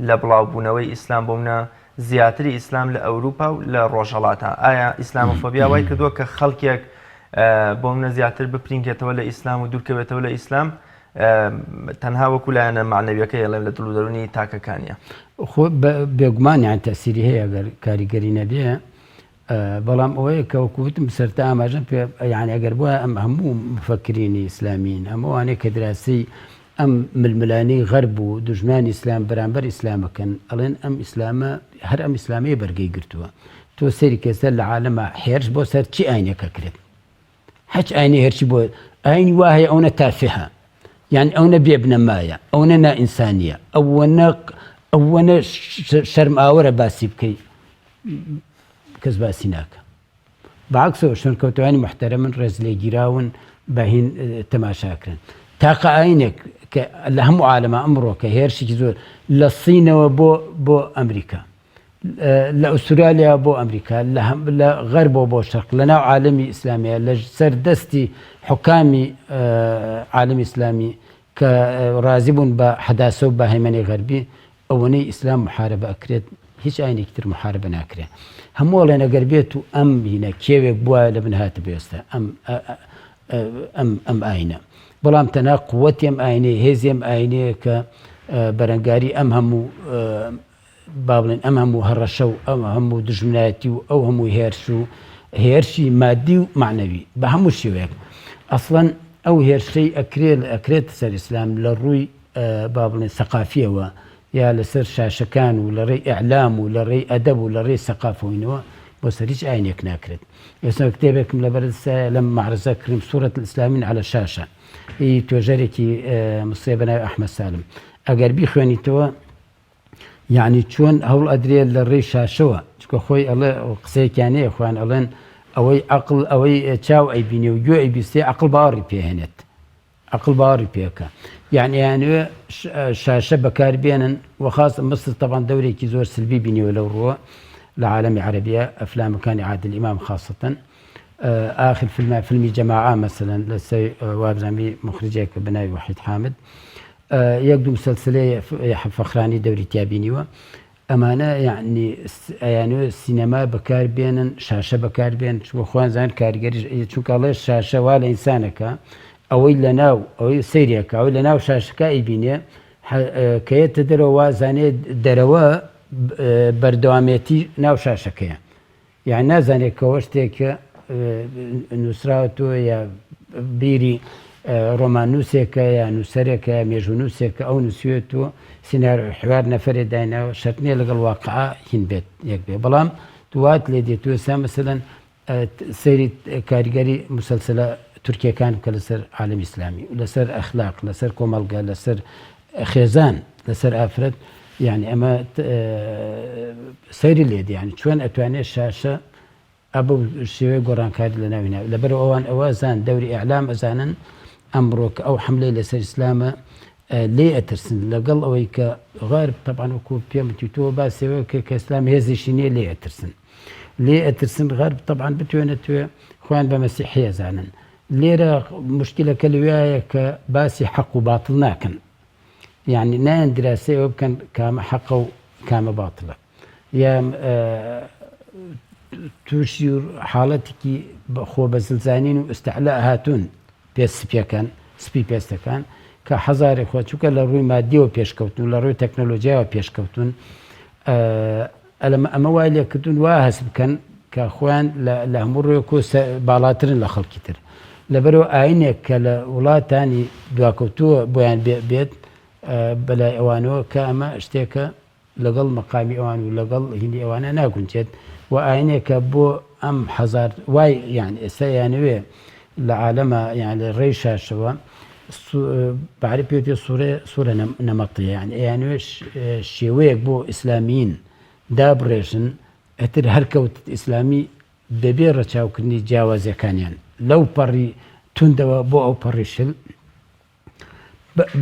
لە بڵاوبوونەوەی ئیسلام بۆ منە زیاتری ئیسلام لە ئەوروپا و لە ڕۆژهەڵاتە ئایا ئیسلامۆفۆبیا وای کردووە کە خەڵکێک بۆ منە زیاتر بپرینکێتەوە لە ئیسلام و دوورکەوێتەوە لە ئیسلام تەنها وەکو لایەنە معنەویەکە یڵێم لە دڵ و دەرونی تاکەکانە خۆ بێگومان یان تەسیری هەیە گەر کاریگەری نەبێ بەڵام ئەوەیە کە وەکو وتم سەرتا ئاماژەم پێ یعنی ئەگەر بووە ئەم هەموو مفەکرینی ئیسلامین هەمووانەی کە دراسی ئەم ململانێی غەرب و دوژمنانی ئیسلام بەرامبەر ئیسلامەکەن ئەڵێن ئەم ئیسلامە هەر ئەم ئیسلامەیە بەرگەی گرتووە تۆ سەیری کە ئێستا لە عالەما هێرش بۆ سەر چی ئاینێکە کرێت هەچ ئاینی هێرشی بۆ ئاینی وا هەیە ئەونە تافهە یان ئەونە بێ بنەمایە ئەونە نائینسانیە ئەوەنە ئەوەنە شەرم ئاوەرە باسی بکەی کەس باسی ناکە بەعەکسەوە شوێنکەوتوانی موحتەرەمن ڕێزلێگیراون بە هین تەماشاکرێن تاقە ئاینێک کە لە هەموو عالەمە ئەمڕۆ کە هێرشێکی زۆر لە سینەوە بۆ بۆ ئەمریکا لە ئوسترالیا بۆ ئەمریکا لە غەربەوە بۆ شەرق لە ناو عالەمی ئیسلامیە لە سەر دەستی حکامی عالەمی ئیسلامی کە ڕازی بوون بە حەداسە و بە هەیمەنەی غەربی ئەوەنەی ئیسلام محاربە ئەکرێت هیچ ئاینێکی تر محاربە ناکرێ هەموو ئەڵێن ئەگەر بێت و ئەم هینە کێوێک بوایە لە بن هاتبێ ئێستا ئەم ئەم ئەم ئاینە بەڵام تەنها قوەتی ئەم ئاینەیە هێزی ئەم ئاینەیە کە بەرەنگاری ئەم هەموو با بڵێن ئەم هەموو هەڕەشە و ئەم هەموو دوژمنایەتی و ئەو هەموو هێرش و هێرشی مادی و معنەوی بە هەموو شێوەیەک ئەسڵەن ئەو هێرشەی ئەکرێت ئەکرێت سەر ئیسلام لە ڕووی با بڵێن سەقافیەوە یا لەسەر شاشەکان و لە ڕێی ئیعلام و لە ڕێی ئەدەب و لە ڕێی سەقافەوەینەوە. بۆ سەر هیچ ئاینێک ناکرێت. ئێستا کتێبێکم لەبەر دەستایە لەم مەعرەزە کڕیم صورة الاسلامین علی الشاشە ی توێژەرێکی مسریە بە ناوی ئەحمەد سالم ئەگەر بیخوێنیتەوە یعنی چۆن هەوڵ ئەدرێ لە ڕێی شاشەوە چکە خۆی ئەڵێ قسەیەکیان هەیە خۆیان ئەڵێن ئەوەی عەقڵ ئەوەی چاو ئەیبینێ و گوێ ئەیبیستێ عەقڵ باوەڕی پێهێنێت عەقڵ باوەڕی پێکە یعنی ئەیانەوێ شاشە بەکار بێنن و خاص مصر طبعا دەورێکی زۆر سلبی بینیوە لەو ڕووە لە عالەمی عەرەبیە ئەفلامەکانی عادل ئیمام خاصەتەن آخر فیلم فیلمی جەماعە مەسەلەن لەسەر وابزانمی مخرجێک بە ناوی وەحید حامد یەک دوو مسلسلەی فەخرانی دەوری تیا بینیوە ئەمانە یەعنی ئەیانەوێ سینەما بەکار بێنن شاشە بەکار بێن چونکە خۆیان زان کاریگەریش چونکە ئەڵێ شاشە وا لە ئینسانەکە ئەوەی لەناو ئەوەی سەیرێکە ئەوەی لەناو شاشەکە ئەیبینێ کە یەتە دەرەوە وازانێ دەرەوە بەردەوامێتی ناو شاشەکەیە یان نازانێت کەوە شتێکە نووسراوەتەوە یا بیری ڕۆماننووسێکە یا نووسەرێکە یا مێژوونووسێکە ئەو نووسوێتەوە سیناریۆ حوار نەفەرێ دایناوە شەرت نییە لەگەڵ واقعا هین بێت یەک بێ بەڵام دوات لێ دێت و ئێستا مەسەلەن سەیری کاریگەری مسلسلە تورکیەکان بکە لەسەر عالەمی ئیسلامی و لەسەر ئەخلاق لەسەر کۆمەڵگە لەسەر خێزان لەسەر ئافرەت یعنی ئەمە سەیری لێ یعنی چۆن ئەتوانێت شاشە ئەبە شێوەی گۆڕانکاری لە ناوی ناو لەبەر ئەوان ئەوە زان دەوری ئیعلام ئەزانن ئەمڕۆ کە ئەو حملەی لەسەر ئیسلامە لێ ئەترسن لەگەڵ ئەوەی کە غەرب تەبعەن وەکو پێم وتی تۆ باسیەوە کە کە ئیسلام هێزێکی نییە لێ ئەترسن لێ ئەترسن غەرب تەبعەن بتوێنێتوێ خۆیان بە مەسیحی ئەزانن لێرە مشکلەکە لەوێیە کە باسی حەق و باتڵ ناکەن یعنی نایەن دراسەی ئەوە بکەن کامە حەقە و کامە باتڵە یا تووشی حاڵەتێکی خۆ بە زلزانین و ئیستعلا هاتوون پێست سپیەکان سپی پێستەکان کە حەزارێک خۆ چونکە لە ڕووی مادیەوە پێشکەوتون لە ڕووی تەکنەلۆژیاوە پێشکەوتون ئەمە وای لێکردون وا هەست بکەن کە خۆیان لە هەموو ڕوویەک و باڵاترن لە خەڵکی تر لەبەرەوە ئاینێک کە لە وڵاتانی دواکەوتووە بۆیان بێت بەلای ئەوانەوە کە ئەمە شتێکە لەگەڵ مەقامی ئەوان و لەگەڵ هینی ئەوانە ناگونجێت و ئاینێکە بۆ ئەم حەزار وای یان ئێستا یانەوێ لە عالەمە یان لە ڕێی شاشەوە بەعربی پێوتێ سوورە سوورە نەمەتیە یان ئەیانەوێ شێوەیەک بۆ ئیسلامیین دابڕێژن ئەتر هەرکەوت ئیسلامی بەبێ ڕەچاوکردنی جیاوازیەکانیان لەو پەڕی توندەوە بۆ ئەو پەڕی شل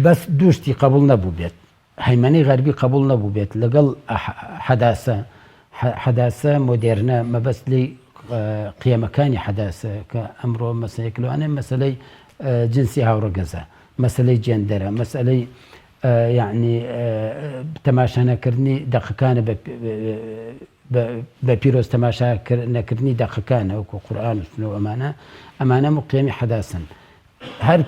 بەس دووشتی قبول نەبوو بێت هەیمەنەی غەربی قبوڵ نەبووبێت لەگەڵ حەداسە، حەداسە مۆدێرنە، مەبەست لێی قیەمەکانی حەداسە کە ئەمڕۆ مەسەلەیەک لەوانەیە مەسەلەی جنسی هاوڕەگەزە، مەسەلەی جێندەرە، مەسەلەی یەعنی تەماشا نەکردنی دەقەکانە بە پیرۆز تەماشا نەکردنی دەقەکانە وەکو قورئان و سوننە و ئەمانە، ئەمانە هەموو قیەمی حەداسەن. هەر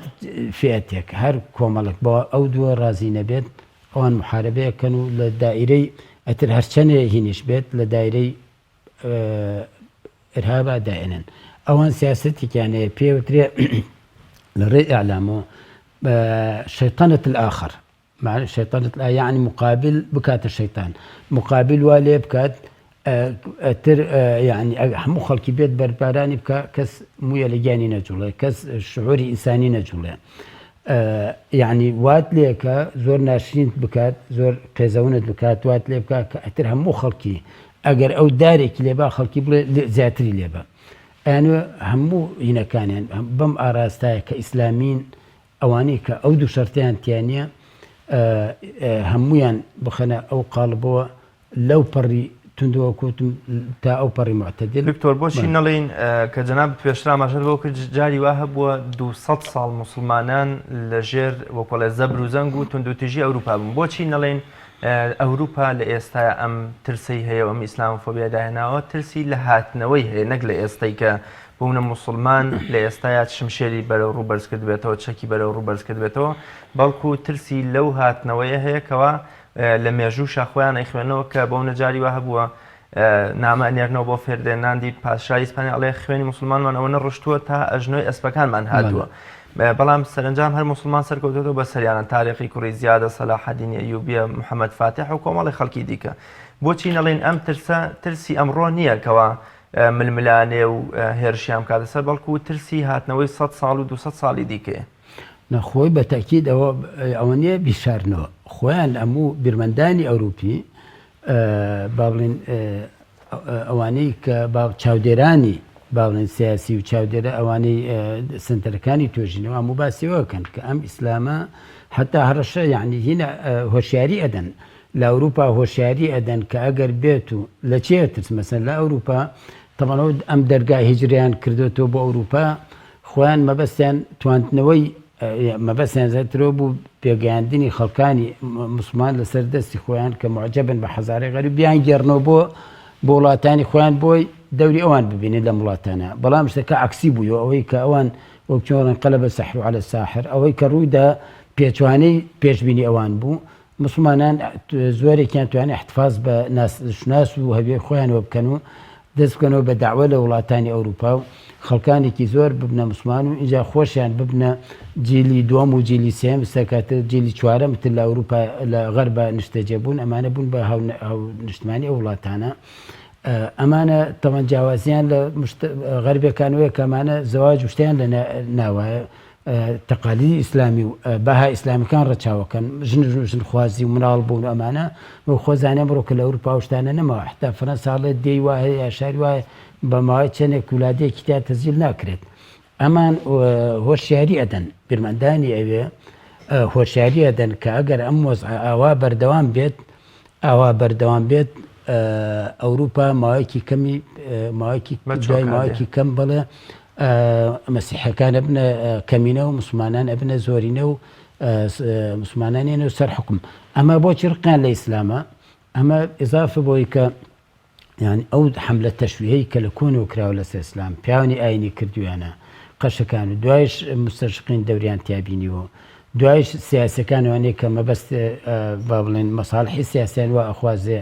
فئەتێک، هەر کۆمەڵێک بە ئەو دووە ڕازی نەبێت، ئەوان موحارەبەی ئەکەن و لە دائیرەی ئەتر هەرچەنێ هینیش بێت لە دایرەی ئیرهابا دائێنن. ئەوان سیاسەتێکیان هەیە پێ وترێ لە ڕێی ئیعلامەوە شەیتەنەت الآخر معنی شەیتانت لا یعنی مقابل بکاتە شەیتان مقابل وا لێ بکات تر یعنی هەموو خەڵکی بێت بەربارانی بکە کەس مویە لە گیانی نەجوڵێ کەس شعوری ئینسانی نەجوڵێ یعنی وات لێکە زۆر ناشرینت بکات زۆر قێزەونت بکات وات لێ بکات کە ئەتر هەموو خەڵکی ئەگەر ئەو دارێکی لێبا خەڵکی بڵێ زیاتری لێبە ئەیانوێ هەموو هینەکانیان بەم ئاراستایە کە ئیسلامین ئەوانەی کە ئەو دوو شەرتەیان تیا نییە هەموویان بخەنە ئەو قاڵبەوە لەو پەڕی توندەوە کوتم تا ئەو پەڕی معتدل. دکتۆر بۆچی نەڵێین کە جەنابت پێشتر ئاماژەت بەوە کرد جاری وا هەبووە 200 ساڵ موسڵمانان لە ژێر وەکۆڵێ زەبر و زەنگ و توندوتیژی ئەوروپا بوون بۆچی نەڵێین ئەوروپا لە ئێستایا ئەم ترسەی هەیە و ئەم ئیسلامۆفۆبیای داهێناوە ترسی لە هاتنەوەی هەیە نەک لە ئێستای کە بوونە موسڵمان لە ئێستایا شمشێری بەرەو ڕوو بەرز کردبێتەوە چەکی بەرەو ڕوو بەرز کردبێتەوە بەڵکو ترسی لەو هاتنەوەیە هەیە کەوا لە مێژووشا خۆیان ئەیخوێنەوە کە بەونە جاری وا هەبووە نامە ئەنێرنەوە بۆ فێردێناندی پادشای ئیسپانیا ئەڵێ خوێنی موسڵمانمان ئەوە نەڕشتووە تا ئەژنۆی ئەسپەکانمان هاتووە بەڵام سەرنجام هەر موسڵمان سەرکەوتێتەوە بە سەریانە تاریقی کوڕی زیادە سەلاحەدینی ئەیوبیە محەممەد فاتح و کۆمەڵی خەڵکی دیکە بۆچی نەڵێن ئەم ترسە ترسی ئەمڕۆ نییە کەوا ململانێ و هێرشیان بکاتە سەر، بەڵکو ترسی هاتنەوەی 100 ساڵ و 200 ساڵی دیکەیە. نا خۆی بە تەئکید ئەوە ئەوە نییە بیشارنەوە، خۆیان هەموو بیرمەندانی ئەوروپی با بڵێین ئەوانەی کە با چاودێرانی با بڵێن سیاسی و چاودێرە ئەوانەی سنتەرەکانی توێژینەوە هەموو باسی ئەوە کەن کە ئەم ئیسلامە حتا هەڕەشە یعنی هینە هۆشیاری ئەدەن لە ئەوروپا هۆشیاری ئەدەن کە ئەگەر بێت و لە چێ ترس مەسەن لە ئەوروپا تەبعەن ئەم دەرگای هیجریان کردوێتەوە بۆ ئەوروپا خۆیان مەبەستیان تواندنەوەی مەبەستیان زیاترەوە بوو پێگەیاندنی خەڵکانی موسڵمان لەسەر دەستی خۆیان کە موعجەبن بە حەزارەی غەریب بیانگێڕنەوە بۆ بۆ وڵاتانی خۆیان بۆی دەوری ئەوان ببینن لەم وڵاتانە بەڵام شتەکە عەکسی بوویەوە ئەوەی کە ئەوان وەک چۆن انقلب السحر على الساحر ئەوەی کە ڕوویدا پێچوانەی پێشبینی ئەوان بوو موسڵمانان زۆرێکیان توانی احتفاظ بە شوناس و هەویەی خۆیانەوە بکەن و دەست بکەنەوە بە دەعوە لە وڵاتانی ئەوروپا و خەڵکانێکی زۆر ببنە موسڵمان و ئینجا خۆشیان ببنە جیلی دووەم و جیلی سێم سەرکاتر جیلی چوارەم تر لە ئەوروپا لە غەربە نیشتەجێ بوون ئەمانە بوون بە هاونیشتمانی ئەو وڵاتانە ئەمانە تەوان جیاوازیان لە غەربەکانەوەی کە ئەمانە زەواج و شتیان لە ناوایە تەقالیدی ئیسلامی و بەها ئیسلامیەکان ڕەچاوەکەن ژن و ژن خوازی و مناڵ بوون و ئەمانە و خۆزانێ بڕۆ کە لە ئەوروپا ئەو شتانە نەماوە حتا فەرەنسا ئەڵێ دێی وا هەیە یا شاری وایە بە ماوەی چەندێک ولادەیەکی تیا تەسجیل ناکرێت ئەمان هۆشیاری ئەدەن بیرمەندانی ئەوێ هۆشیاری ئەدەن کە ئەگەر ئەم وەزعە ئاوا بەردەوام بێت ئاوا بەردەوام بێت ئەوروپا ماوەیەکی کەمی ماوەیەکی دوای ماوەیەکی کەم بڵێ مەسیحەکان ئەبنە کەمینە و مسلمانان ئەبنە زۆرینە و مسلمانان و سەر حکم ئەمە بۆچی ڕقیان لە ئیسلامە ئەمە ئضافە بۆی کە یعنی ئەو حملە تەشویهەی کە لە کۆنەوە کراوە لەسەر ئیسلام پیاوانی ئاینی کردویانە قەشەکان و دوایش مستەشقین دەوریان تیابینیوە دوایش سیاسەکان وانەیە کە مەبەست با بڵێن مەساڵحی سیاسیان وا ئەخوازێ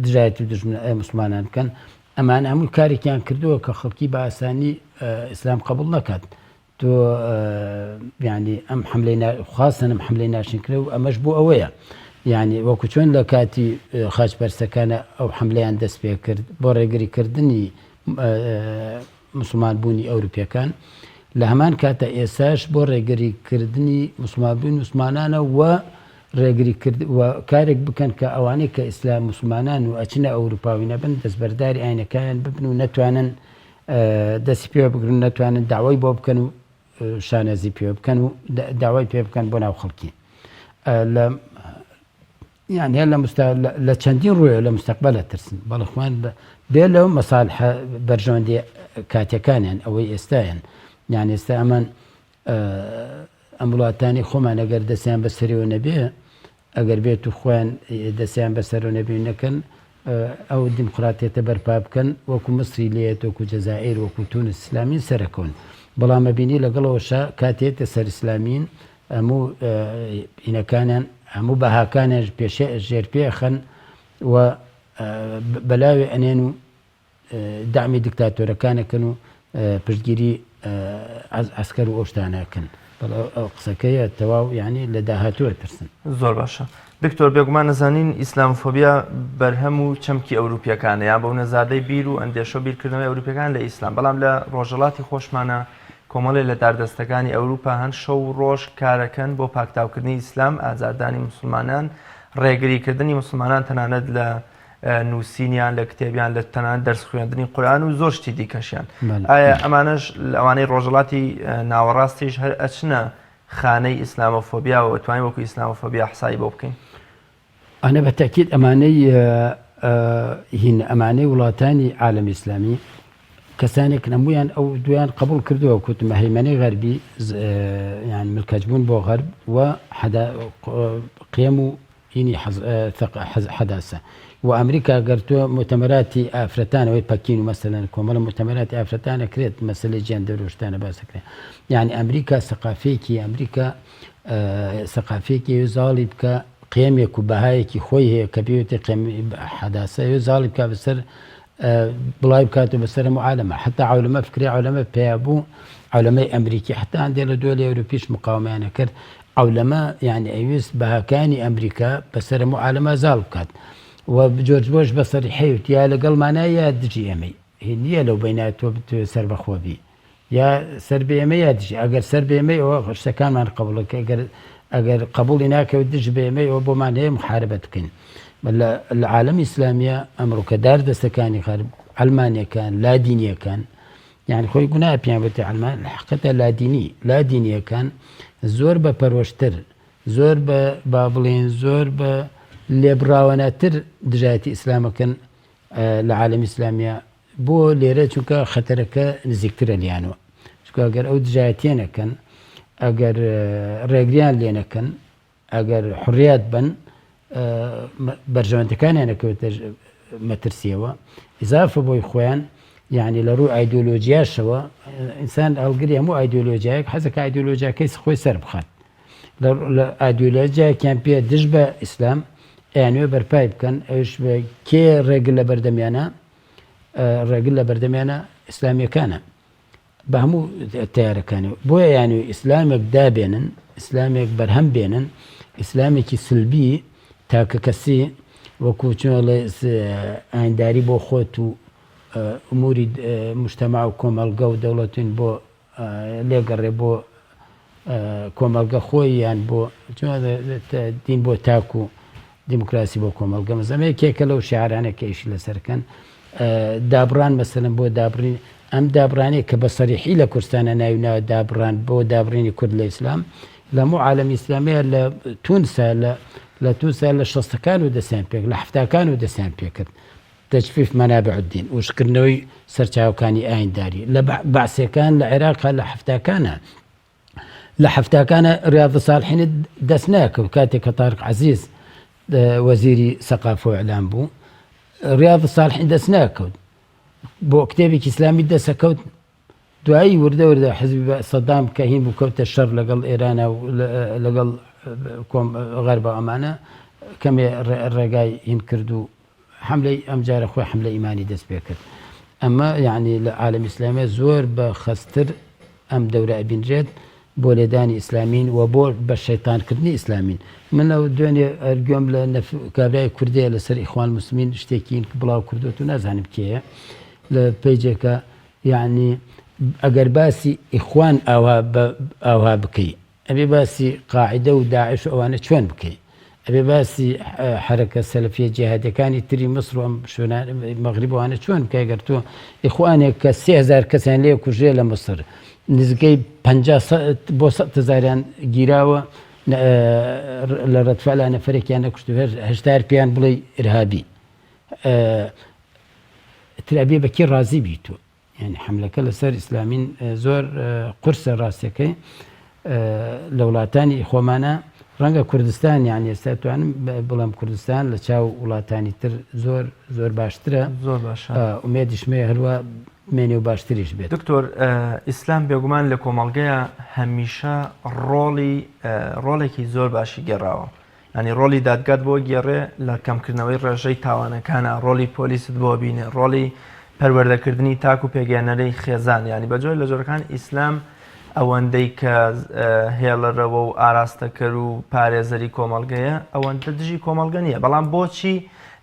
دژایەتی و دژمن موسڵمانان بکەن ئەمانە هەموو کارێکیان کردووە کە خەڵکی بە ئاسانی ئیسلام قبول نەکات تۆ یعنی ئەم حملەی خواستن ئەم حملەی ناشین کرد و ئەمەش بۆ ئەوەیە یعنی وەکو چۆن لە کاتی خاچ پەرسەکانە ئەو حملەیان دەست پێ کرد بۆ ڕێگریکردنی مسلمان بوونی ئەوروپیەکان لە هەمان کاتە ئێساش بۆ ڕێگری کردنی مسلمان بوون مسلمانانە و ڕێگری کرد و کارێک بکەن کە ئەوانەی کە ئیسلام مسلمانان و ئەچنە ئەوروپاوی نەبن دەستبەرداری ئاینەکانیان ببن و نەتوانن دەستی پێوە بگرن نەتوانن داوای بۆ بکەن و شانازی پێ بکەن و داوای پێ بکەن بۆ ناو خەڵکی لە یان هەر لە مستە لە چەندین ڕوویەوە لە مستەقبەلە ترسن بەڵێ خۆیان بێ لەو مەسالحە بەرژەوەندی کاتیەکانیان ئەوەی ئێستایان یان ئێستا ئەمان ئەم وڵاتانی خۆمان ئەگەر دەستیان بەسەرەوە نەبێ ئەگەر بێت و خۆیان دەستیان بەسەرەوە نەبێ نەکەن ئەو دیموکراتیەتە بەرپا بکەن وەکو مسری لێت وەکو جەزائیر وەکو تونس ئیسلامین سەرەکەون بەڵام ئەبینی لەگەڵەوەشە کاتێتە سەر ئیسلامین هەموو هینەکانیان هەموو بەهاکانیان پێشێ ژێر پێ ئەخەن و بەلاوێ ئەنێن و دەعمی دیکتاتۆرەکان ئەکەن و پشتگیری عەسکەر و ئەو شتانە ئەکەن. بەڵێ ئەو قسەکەیە تەواو یعنی لە داهاتوو ئەترسن. زۆر باشە دکتۆر بێگومان ئەزانین ئیسلامۆفۆبیا بەرهەم و چەمکی ئەوروپیەکانە یان بەو نەزادەی بیر و ئەندێشە و بیرکردنەوەی ئەوروپیەکان لە ئیسلام بەڵام لە ڕۆژهەڵاتی خۆشمانە کۆمەڵێ لە داردەستەکانی ئەوروپا هەن شەو و ڕۆژ کارەکەن بۆ پاکتاوکردنی ئیسلام، ئازاردانی موسڵمانان، ڕێگریکردنی موسڵمانان تەنانەت لە نووسینیان لە کتێبیان لە تەنانەت دەرس خوێندنی قورئان و زۆر شتی دیکەشیان. ئایا ئەمانەش ئەوانەی ڕۆژهەڵاتی ناوەڕاستیش هەر ئەچنە خانەی ئیسلامۆفۆبیاوە توانین وەکو ئیسلامۆفۆبیا حسابی بۆ بکەین؟ ئەنە بە تەئکید ئەمانەی هین ئەمانەی وڵاتانی عالەمی ئیسلامی کەسانێک هەموویان ئەو دویان قبول کردووە کوتمە هەیمەنەی غەربی یان ملکەچبوون بۆ غەرب و قێم و هینی حەداسە و ئەمریکا گەرتووە مؤتەمەراتی ئافرەتانەوەی پەکین و مەسەلەن کۆمەڵە مؤتەمەراتی ئافرەتانە کرێت مەسەلەی جێندەر و شتانە باسەکرێت یعنی ئەمریکا سەقافەیەکی ئەمریکا سەقافەیەکی زاڵی بکە قیەمێک و بەهایەکی خۆی هەیە کە پێوتێ قیەمی حەداسە ئەوێ زاڵی بکا بەسەر بڵاوی بکاتەوە بەسەر هەموو عالەمە حتا عولەمە فکری عولەمە پیا بوو عولەمەی ئەمریکی حتا هەندێک لە دووەلی ئەوروپیش مقاومەیانە کرد عولەمە یعنی ئەویست بەهاکانی ئەمریکا بەسەر هەموو عالەمە زاڵ بکات. و جۆرج بۆش بە سەریحی وت یا لەگەڵمانە یا دژی ئێمەی. هی نییە لەو بەینە تۆ بتەوێت سەربەخۆ بی. یا سەر بە ئێمە یا دژی. ئەگەر سەر بە ئێمەی ئەوە شتەکانمان قبوڵ کە ئەگەر ئەگەر قبوڵی ناکەوت دژ بە ئێمەی ئەوە بۆمان هەیە محاربەت بکەین. لە لە عالەمی ئیسلامیە ئەمڕۆ کە دار دەستەکانی غەرب، عەلمانیەکان، لادینیەکان، یانی خۆی گوناهە پێیان بوترێ عەلمان، لە حەقیقەتدا لادینی، لادینیەکان زۆر بە پەرۆشتر، زۆر بە با بڵێین زۆر بە لێبڕاوانەتر دژایەتی ئیسلامەکەن لە عالەمی ئیسلامیە. بۆ لێرە چونکە خەتەرەکە نزیکترە لیانەوە، چونکە ئەگەر ئەو دژایەتیە نەکەن، ئەگەر ڕێگریان لێ نەکەن، ئەگەر حڕیات بن بەرژەوەندەکانیان ئەکەوێتە مەترسیەوە ئیزافە بۆی خۆیان یعنی لە ڕووی ئایدۆلۆژیاشەوە ئینسان هەڵگری هەموو ئایدۆلۆژیایەک حەزەکە ئایدۆلۆژیاکەی خۆی سەر بخات لە ئایدۆلۆژیایەکیان پێ دژ بە ئیسلام ئەیانوێ بەرپای بکەن ئەوش کێ ڕێگر لە بەردەمیانە ڕێگر لە بەردەمیانە ئیسلامیەکانە بە هەموو تەیارەکانیەوە بۆیە یانی ئیسلامێک دابێنن ئیسلامێک بەرهەم بێنن ئیسلامێکی سلبی تاکە کەسی وەکو چۆن ئاینداری بۆ خۆت و ئوموری مجتمع و کۆمەڵگە و دەوڵەتین بۆ لێگەڕێ بۆ کۆمەڵگە خۆی یان بۆ دین بۆ تاک و دیموکراسی بۆ کۆمەڵگە مەسەلەن یەکێکە لەو شیعرانە کە ئیشی لەسەر کەن دابڕان مەسەلەن بۆ دابڕین ئەم دابڕانەیە کە بە سەریحی لە کوردستانە ناوی ناوە دابڕان بۆ دابڕینی کورد لە ئیسلام لە هەموو عالەمی ئیسلامیە لە تونسە لە لە تونسە لە شەستەکان و دەستیان پێک لە حەفتاکان و دەستیان پێکرد تجفیف منابع الدین وشکردنەوەی سەرچاوەکانی ئاینداری لە بەعسیەکان لە عێراق لە حەفتاکانە لە حەفتاکانە ریاض ساڵحینت دەست ناکەوت کاتێک کە تارق عەزیز وەزیری سەقافە و ئیعلام بوو ریاض ساڵحین دەست ناکەوت بۆ کتێبێکی ئیسلامی دەسەکەوت دوایی وردە وردە حزبی سەدام کە هین بوو کەوتە شەڕ لەگەڵ ئێرانە و لەگەڵ غەربە ئەمانە کەمێ ڕێگای هین کرد و حەملەی ئەمجارە خۆی حەملە ئیمانی دەست پێ کرد ئەمە یعنی لە عالەمی ئیسلامیە زۆر بە خەستر ئەم دەورە ئەبینرێت بۆ لێدانی ئیسلامین و بۆ بە شەیتانکردنی ئیسلامین من لەو دوێنێ گوێم لە کابرای کوردەیە لەسەر ئیخوان مسلمین شتێکی بڵاو کردوێت و نازانم کێیە لە پەیجێکە یعنی ئەگەر باسی ئیخوان ئاوا ئاوا بکەی ئەبێ باسی قاعیدە و داعش و ئەوانە چۆن بکەی؟ ئەبێ باسی حەرەکە سەلەفیە جیهادیەکانی تری میسر و ئەم شوێنە مەغریب ئەوانە چۆن بکەی؟ گەر تۆ ئیخوانێک کە 3000 کەسیان لێ کوژرێ لە میسر نزیکەی 50 بۆ 100 هەزاریان گیراوە لە ڕەتفالا نەفەرێکیان نەکوشت و هەشتار پێیان بڵێ ئیرهابی تر ئەبێ بە کێ ڕازی بی تۆ؟ یانی حەملەکە لەسەر ئیسلامین زۆر قورسە ڕاستەکەی لە وڵاتانی خۆمانە ڕەنگە کوردستان یان ئێستا توانم بڵێم کوردستان لە چاو وڵاتانی تر زۆر زۆر باشترە زۆر باشە ئومێدیشمێ هەروە مێنێ و باشتریش بێت دکتۆر ئیسلام بێگومان لە کۆمەڵگەیە هەمیشە ڕۆڵی ڕۆڵێکی زۆر باشی گێڕاوە یانی ڕۆڵی دادگات بۆ گێڕێ لە کەمکردنەوەی ڕێژەی تاوانەکانە، ڕۆڵی پۆلیست بۆ بینێ، ڕۆڵی پەروەردەکردنی تاک و پێگەیەنەرەی خێزان، یانی بە جۆر لە جۆرەکان ئیسلام ئەوەندەی کە هێڵەرەوە و ئاراستەکەر و پارێزەری کۆمەڵگەیە ئەوەندە دژی کۆمەڵگە نییە، بەڵام بۆچی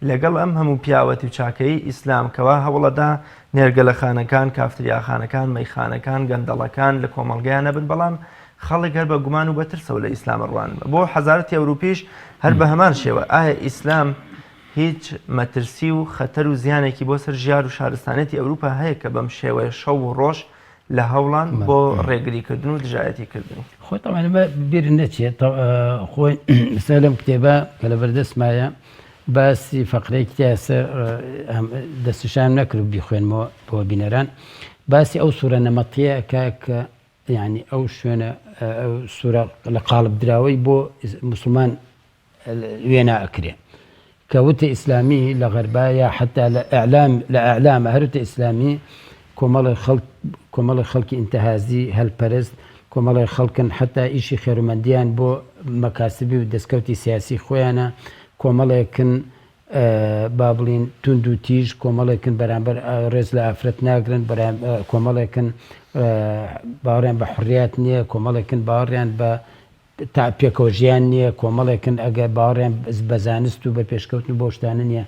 لەگەڵ ئەم هەموو پیاوەتی و چاکەی ئیسلام کەوا هەوڵەدا نێرگەلەخانەکان، کافتریاخانەکان، مەیخانەکان، گەندەڵەکان لە کۆمەڵگەیان نەبن، بەڵام خەڵک هەر بە گومان و بە ترسەوە لە ئیسلام ئەڕوانن. بۆ حەزارەتی ئەوروپیش هەر بە هەمان شێوە. ئایا ئیسلام هیچ مەترسی و خەتەر و زیانێکی بۆ سەر ژیار و شارستانیەتی ئەوروپا هەیە کە بەم شێوەیە شەو و ڕۆژ لە هەوڵان بۆ ڕێگریکردن و دژایەتی کردنی؟ خۆ تەبعەن ئەمە بیر نەچێت خۆی ئێستا لەم کتێبە کە لەبەردەستمایە باسی فەقرەیەکی تیا سەر دەستنیشانم نەکرد بیخوێنمەوە بۆ بینەران باسی ئەو سوورە نەمەتیە کە کە یانی ئەو شوێنە ئەو سوورە لە قاڵب دراوەی بۆ موسڵمان وێنا ئەکرێ کە وتە ئیسلامی لە غەربا یا حتا لە ئەعلام لە ئەعلامە هەروتە ئیسلامی کۆمەڵی خەڵک کۆمەڵی خەڵکی ئینتهازی هەلپەرست کۆمەڵی خەڵکن حتا ئیشی خێرومەندیان بۆ مەکاسبی و دەستکەوتی سیاسی خۆیانە کۆمەڵێکن با بڵین توند و تیژ کۆمەڵێکن بەرامبەر ڕێز لە ئافرەت ناگرن کۆمەڵێکن باوەڕیان بە حڕیات نییە کۆمەڵێکن باوەڕیان بە تا پێکەوە ژیان نییە، کۆمەڵێکن ئەگەر باوەڕیان بە زانست و بە پێشکەوتن و بەو شتانە نییە،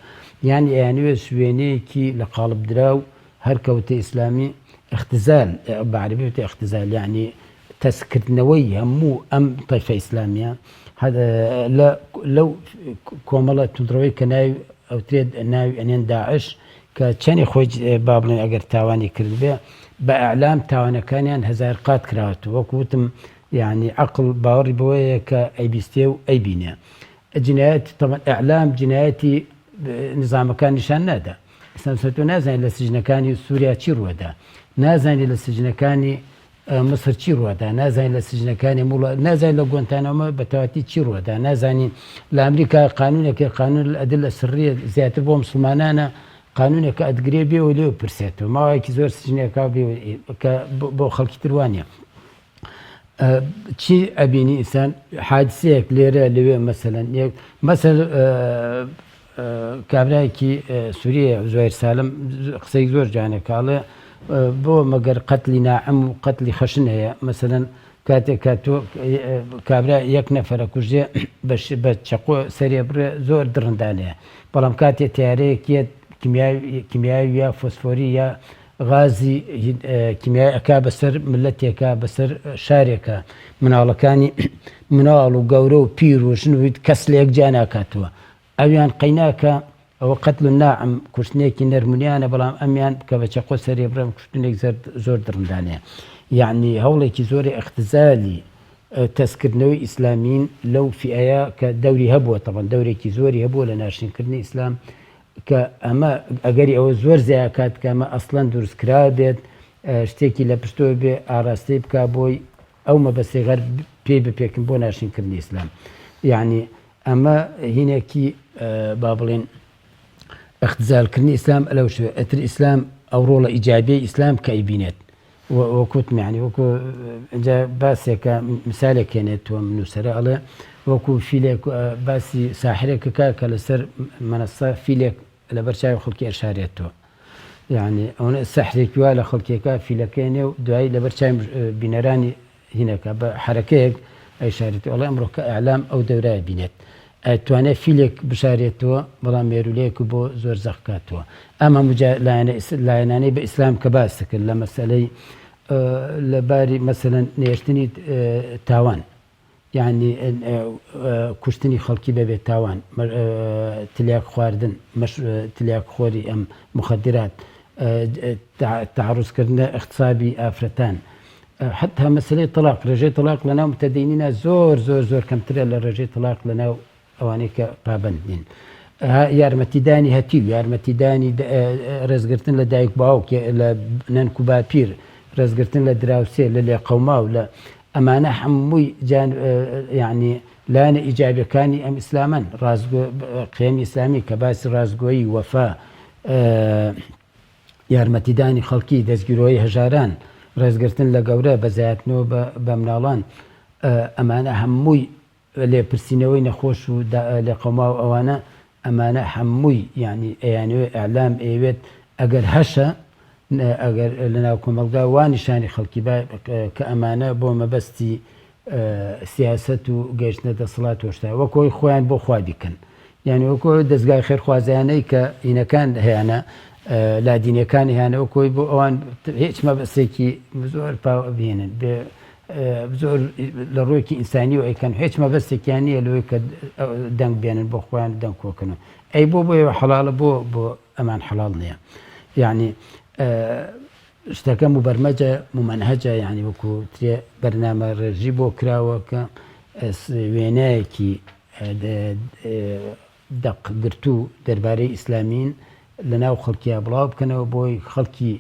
یان ئەیانەوێت وێنەیەکی لە قاڵبدراو هەر کەوتە ئیسلامی اختزال، بە عەرەبی وتە اختزال، یانی تەسککردنەوەی هەموو ئەم تەیفە ئیسلامییە لە لەو کۆمەڵە توندڕەوەی کە ناوی ئەوترێت ناوی ئەنێن داعش کە چەنی خۆی با بڵێن ئەگەر تاوانی کردبێ بە ئیعلام تاوانەکانیان هەزار قات کراوەتەوە وەکو وتم یانی عەقڵ باوەڕی بەوەیە کە ئەیبیستێ و ئەیبینێ جنایەتی تەبعەن ئیعلام جنایەتی نزامەکان نیشان نادا ئیسلام تۆ نازانیت لە سجنەکانی سووریا چی ڕووەدا نازانیت لە سجنەکانی مسر چی ڕووەدا نازانیت لە سجنەکانی موڵە نازانیت لە گۆنتانامۆ بە تەواتی چی ڕووەدا نازانی لە ئەمریکا قانونێکی قانون الأدلة السرية زیاتر بۆ مسلمانانە قانونێکە ئەتگرێ بێ و لێ پرسێتەوە ماوەیەکی زۆر سجنێکا بێ کە بۆ خەڵکی تر وانە چی ئەبینی ئینسان حادسەیەک لێرە لەوێ مەسەلەن یەک مەسەل کابرایەکی سووریە زۆر سالم قسەی زۆر جوانە کاڵێ بۆ مەگەر قەتلی ناعم و قەتلی خەشن هەیە مەسەلەن کاتێک کە تۆ کابرا یەک نەفەرە کوژێ بە چەقۆ سەرێ بڕێ زۆر دڕندانەیە بەڵام کاتێ تیارەیەکیت کیمیاوی یا فۆسفۆری یا غازی کیمیای ئەکا بەسەر ملەتێکا بەسەر شارێکا مناڵەکانی مناڵ و گەورە و پیر و ژن و کەس لە یەک جیا ناکاتەوە ئەویان قەیناکە ئەوە قەتل ناعم کوشتنێکی نەرمونیانە بەڵام ئەمیان کە بە چەقۆ سەرێ بڕێم کوشتنێک زۆر دڕندانەیە یعنی هەوڵێکی زۆری اختزالی تەسکردنەوەی ئیسلامین لەو فئەیە کە دەوری هەبووە تەبەن دەورێکی زۆری هەبووە لە ناشرینکردنی ئیسلام کە ئەمە ئەگەری ئەوە زۆر زیا کات کە ئەمە ئەسڵەن دروست کرابێت شتێکی لە پشتەوە بێ ئاراستەی بکا بۆی ئەو مەبەستی غەرب پێی بپێکن بۆ ناشرینکردنی ئیسلام یعنی ئەمە هینێکی با بڵێن اختزالکردنی ئیسلام لەو شوێ ئەتر ئیسلام ئەو ڕۆڵە ئیجابیە ئیسلام کە ئەیبینێت وەک وتم یانی وەکو ئینجا باسێکە مثالێک هێنێتەوە نووسەرە ئەڵێ وەکو فیلێک باسی ساحرێک کە کە لەسەر مەنەسە فیلێک لەبەر چاوی خەڵکی ئەشارێتەوە یعنی ئەوە سەحرێکی وا لە خەڵکێکە فیلەکەی نێ و دوایی لەبەر چاوی بینەرانی هینەکە بە حەرەکەیەک ئەیشارێتەوە ئەڵێ ئەمڕۆ کە ئیعلام ئەو دەورایە بینێت ئەتوانێت فیلێک بشارێتەوە بەڵام مێرولەیەک بۆ زۆر زەق کاتەوە ئەم هەموو لایەنە لایەنانەی بە ئیسلام کە باس کرد لە مەسەلەی لە باری مەسەلەن نێشتنی تاوان یعنی کوشتنی خەڵکی بەبێ تاوان تلیاک خواردن تلیاک خۆری ئەم مخدرات تعرضکردنە اختصابی ئافرەتان حتا مەسەلەی تەڵاق ڕێژەی تەڵاق لەناو متدینینا زۆر زۆر زۆر کەمترە لە ڕێژەی تەڵاق لەناو ئەوانەی کە پابەند نین. یارمەتیدانی هەتیو، یارمەتیدانی ڕێزگرتن لە دایک باوک، لە نەنک و باپیر، ڕێزگرتن لە دراوسێ، لە لێقەوماو، لە ئەمانە هەمووی جان یعنی لایەنە ئیجابیەکانی ئەم ئیسلامەن، ڕاستگۆ قیەمی ئیسلامی کە باسی ڕاستگۆیی، وەفا، یارمەتیدانی خەڵکی، دەستگیرۆیی هەژاران، ڕێزگرتن لە گەورە، بەزەیاتنەوە بە مناڵان، ئەمانە هەمووی لێپرسینەوەی نەخۆش و لێقەوماو ئەوانە ئەمانە هەمووی یانی ئەیانەوێ ئیعلام ئەیەوێت ئەگەر هەشە ئەگەر لەناو کۆمەڵگا وا نیشانی خەڵکی با کە ئەمانە بۆ مەبەستی سیاسەت و گەیشتنە دەسەڵات و شتە وەک ئەوەی خۆیان بۆ خوا بیکەن یعنی وەک ئەو دەزگای خێرخوازیانەی کە ئینەکان هەیانە لادینەکان هەیانە وەک ئەوەی بۆ ئەوان هیچ مەبەستێکی زۆر پاو بهێنن بێ زۆر لە ڕوویەکی ئینسانی و ئەیکەن هیچ مەبەستێکیان نییە لەوەی کە دەنگ بێنن بۆ خۆیان دەنگ کۆکەنەوە ئەی بۆ بۆ ئێوە حەڵاڵە بۆ بۆ ئەمان حەڵاڵ نییە یعنی شتەکە موبەرمەجە مومەنهەجە یانی وەکو ترێ بەرنامە ڕێژی بۆ کراوە کە وێنایەکی دەق گرتوو دەربارەی ئیسلامین لە ناو خەڵکیا بڵاو بکەنەوە بۆی خەڵکی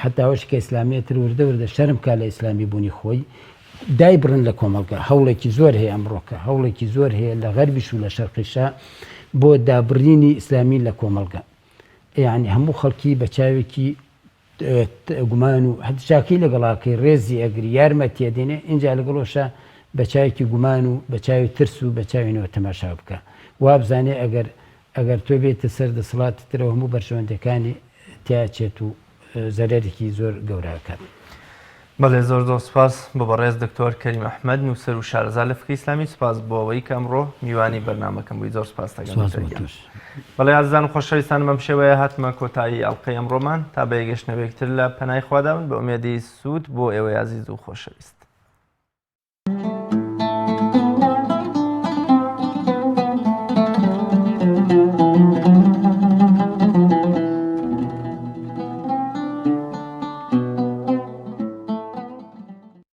حتاوەش کە ئیسلامیە تر وردە وردە شەرم کا لە ئیسلامی بوونی خۆی دایبڕن لە کۆمەڵگە هەوڵێکی زۆر هەیە ئەمڕۆکە هەوڵێکی زۆر هەیە لە غەربیش و لە شەرقیشا بۆ دابڕینی ئیسلامی لە کۆمەڵگە یانی هەموو خەڵکی بە چاوێکی گومان و هەر چاکەی لەگەڵاکەی ڕێزی ئەگری یارمەتیە دێنێ ئینجا لەگەڵۆشە بە چاوێکی گومان و بە چاوی ترس و بە چاوی نەوە تەماشا بکە وابزانێ ئەگەر ئەگەر تۆ بێتە سەر دەسەڵاتی ترەوە هەموو بەرژەوەندەکانی تیاچێت و زەرەرێکی زۆر گەورە ئەکات. بەڵێ زۆر زۆر سوپاس بۆ بەڕێز دکتۆر کەریم ئەحمەد نووسەر و شارەزا لە فکری ئیسلامی سوپاس بۆ ئەوەی کە ئەمڕۆ میوانی بەرنامەکەم بووی زۆر سوپاس دەکەم سوپاس دکتۆر بۆ گیان. تۆش. بەڵێ ئازیزان و خۆشەویستان بەم شێوەیە هاتمە کۆتایی ئەڵقەی ئەمڕۆمان تا بە یەکگەشتنەوەیەک تر لە پەنای خوادا بن بە ئومێدی سوود بۆ ئێوەی ئازیز و خۆشەویست.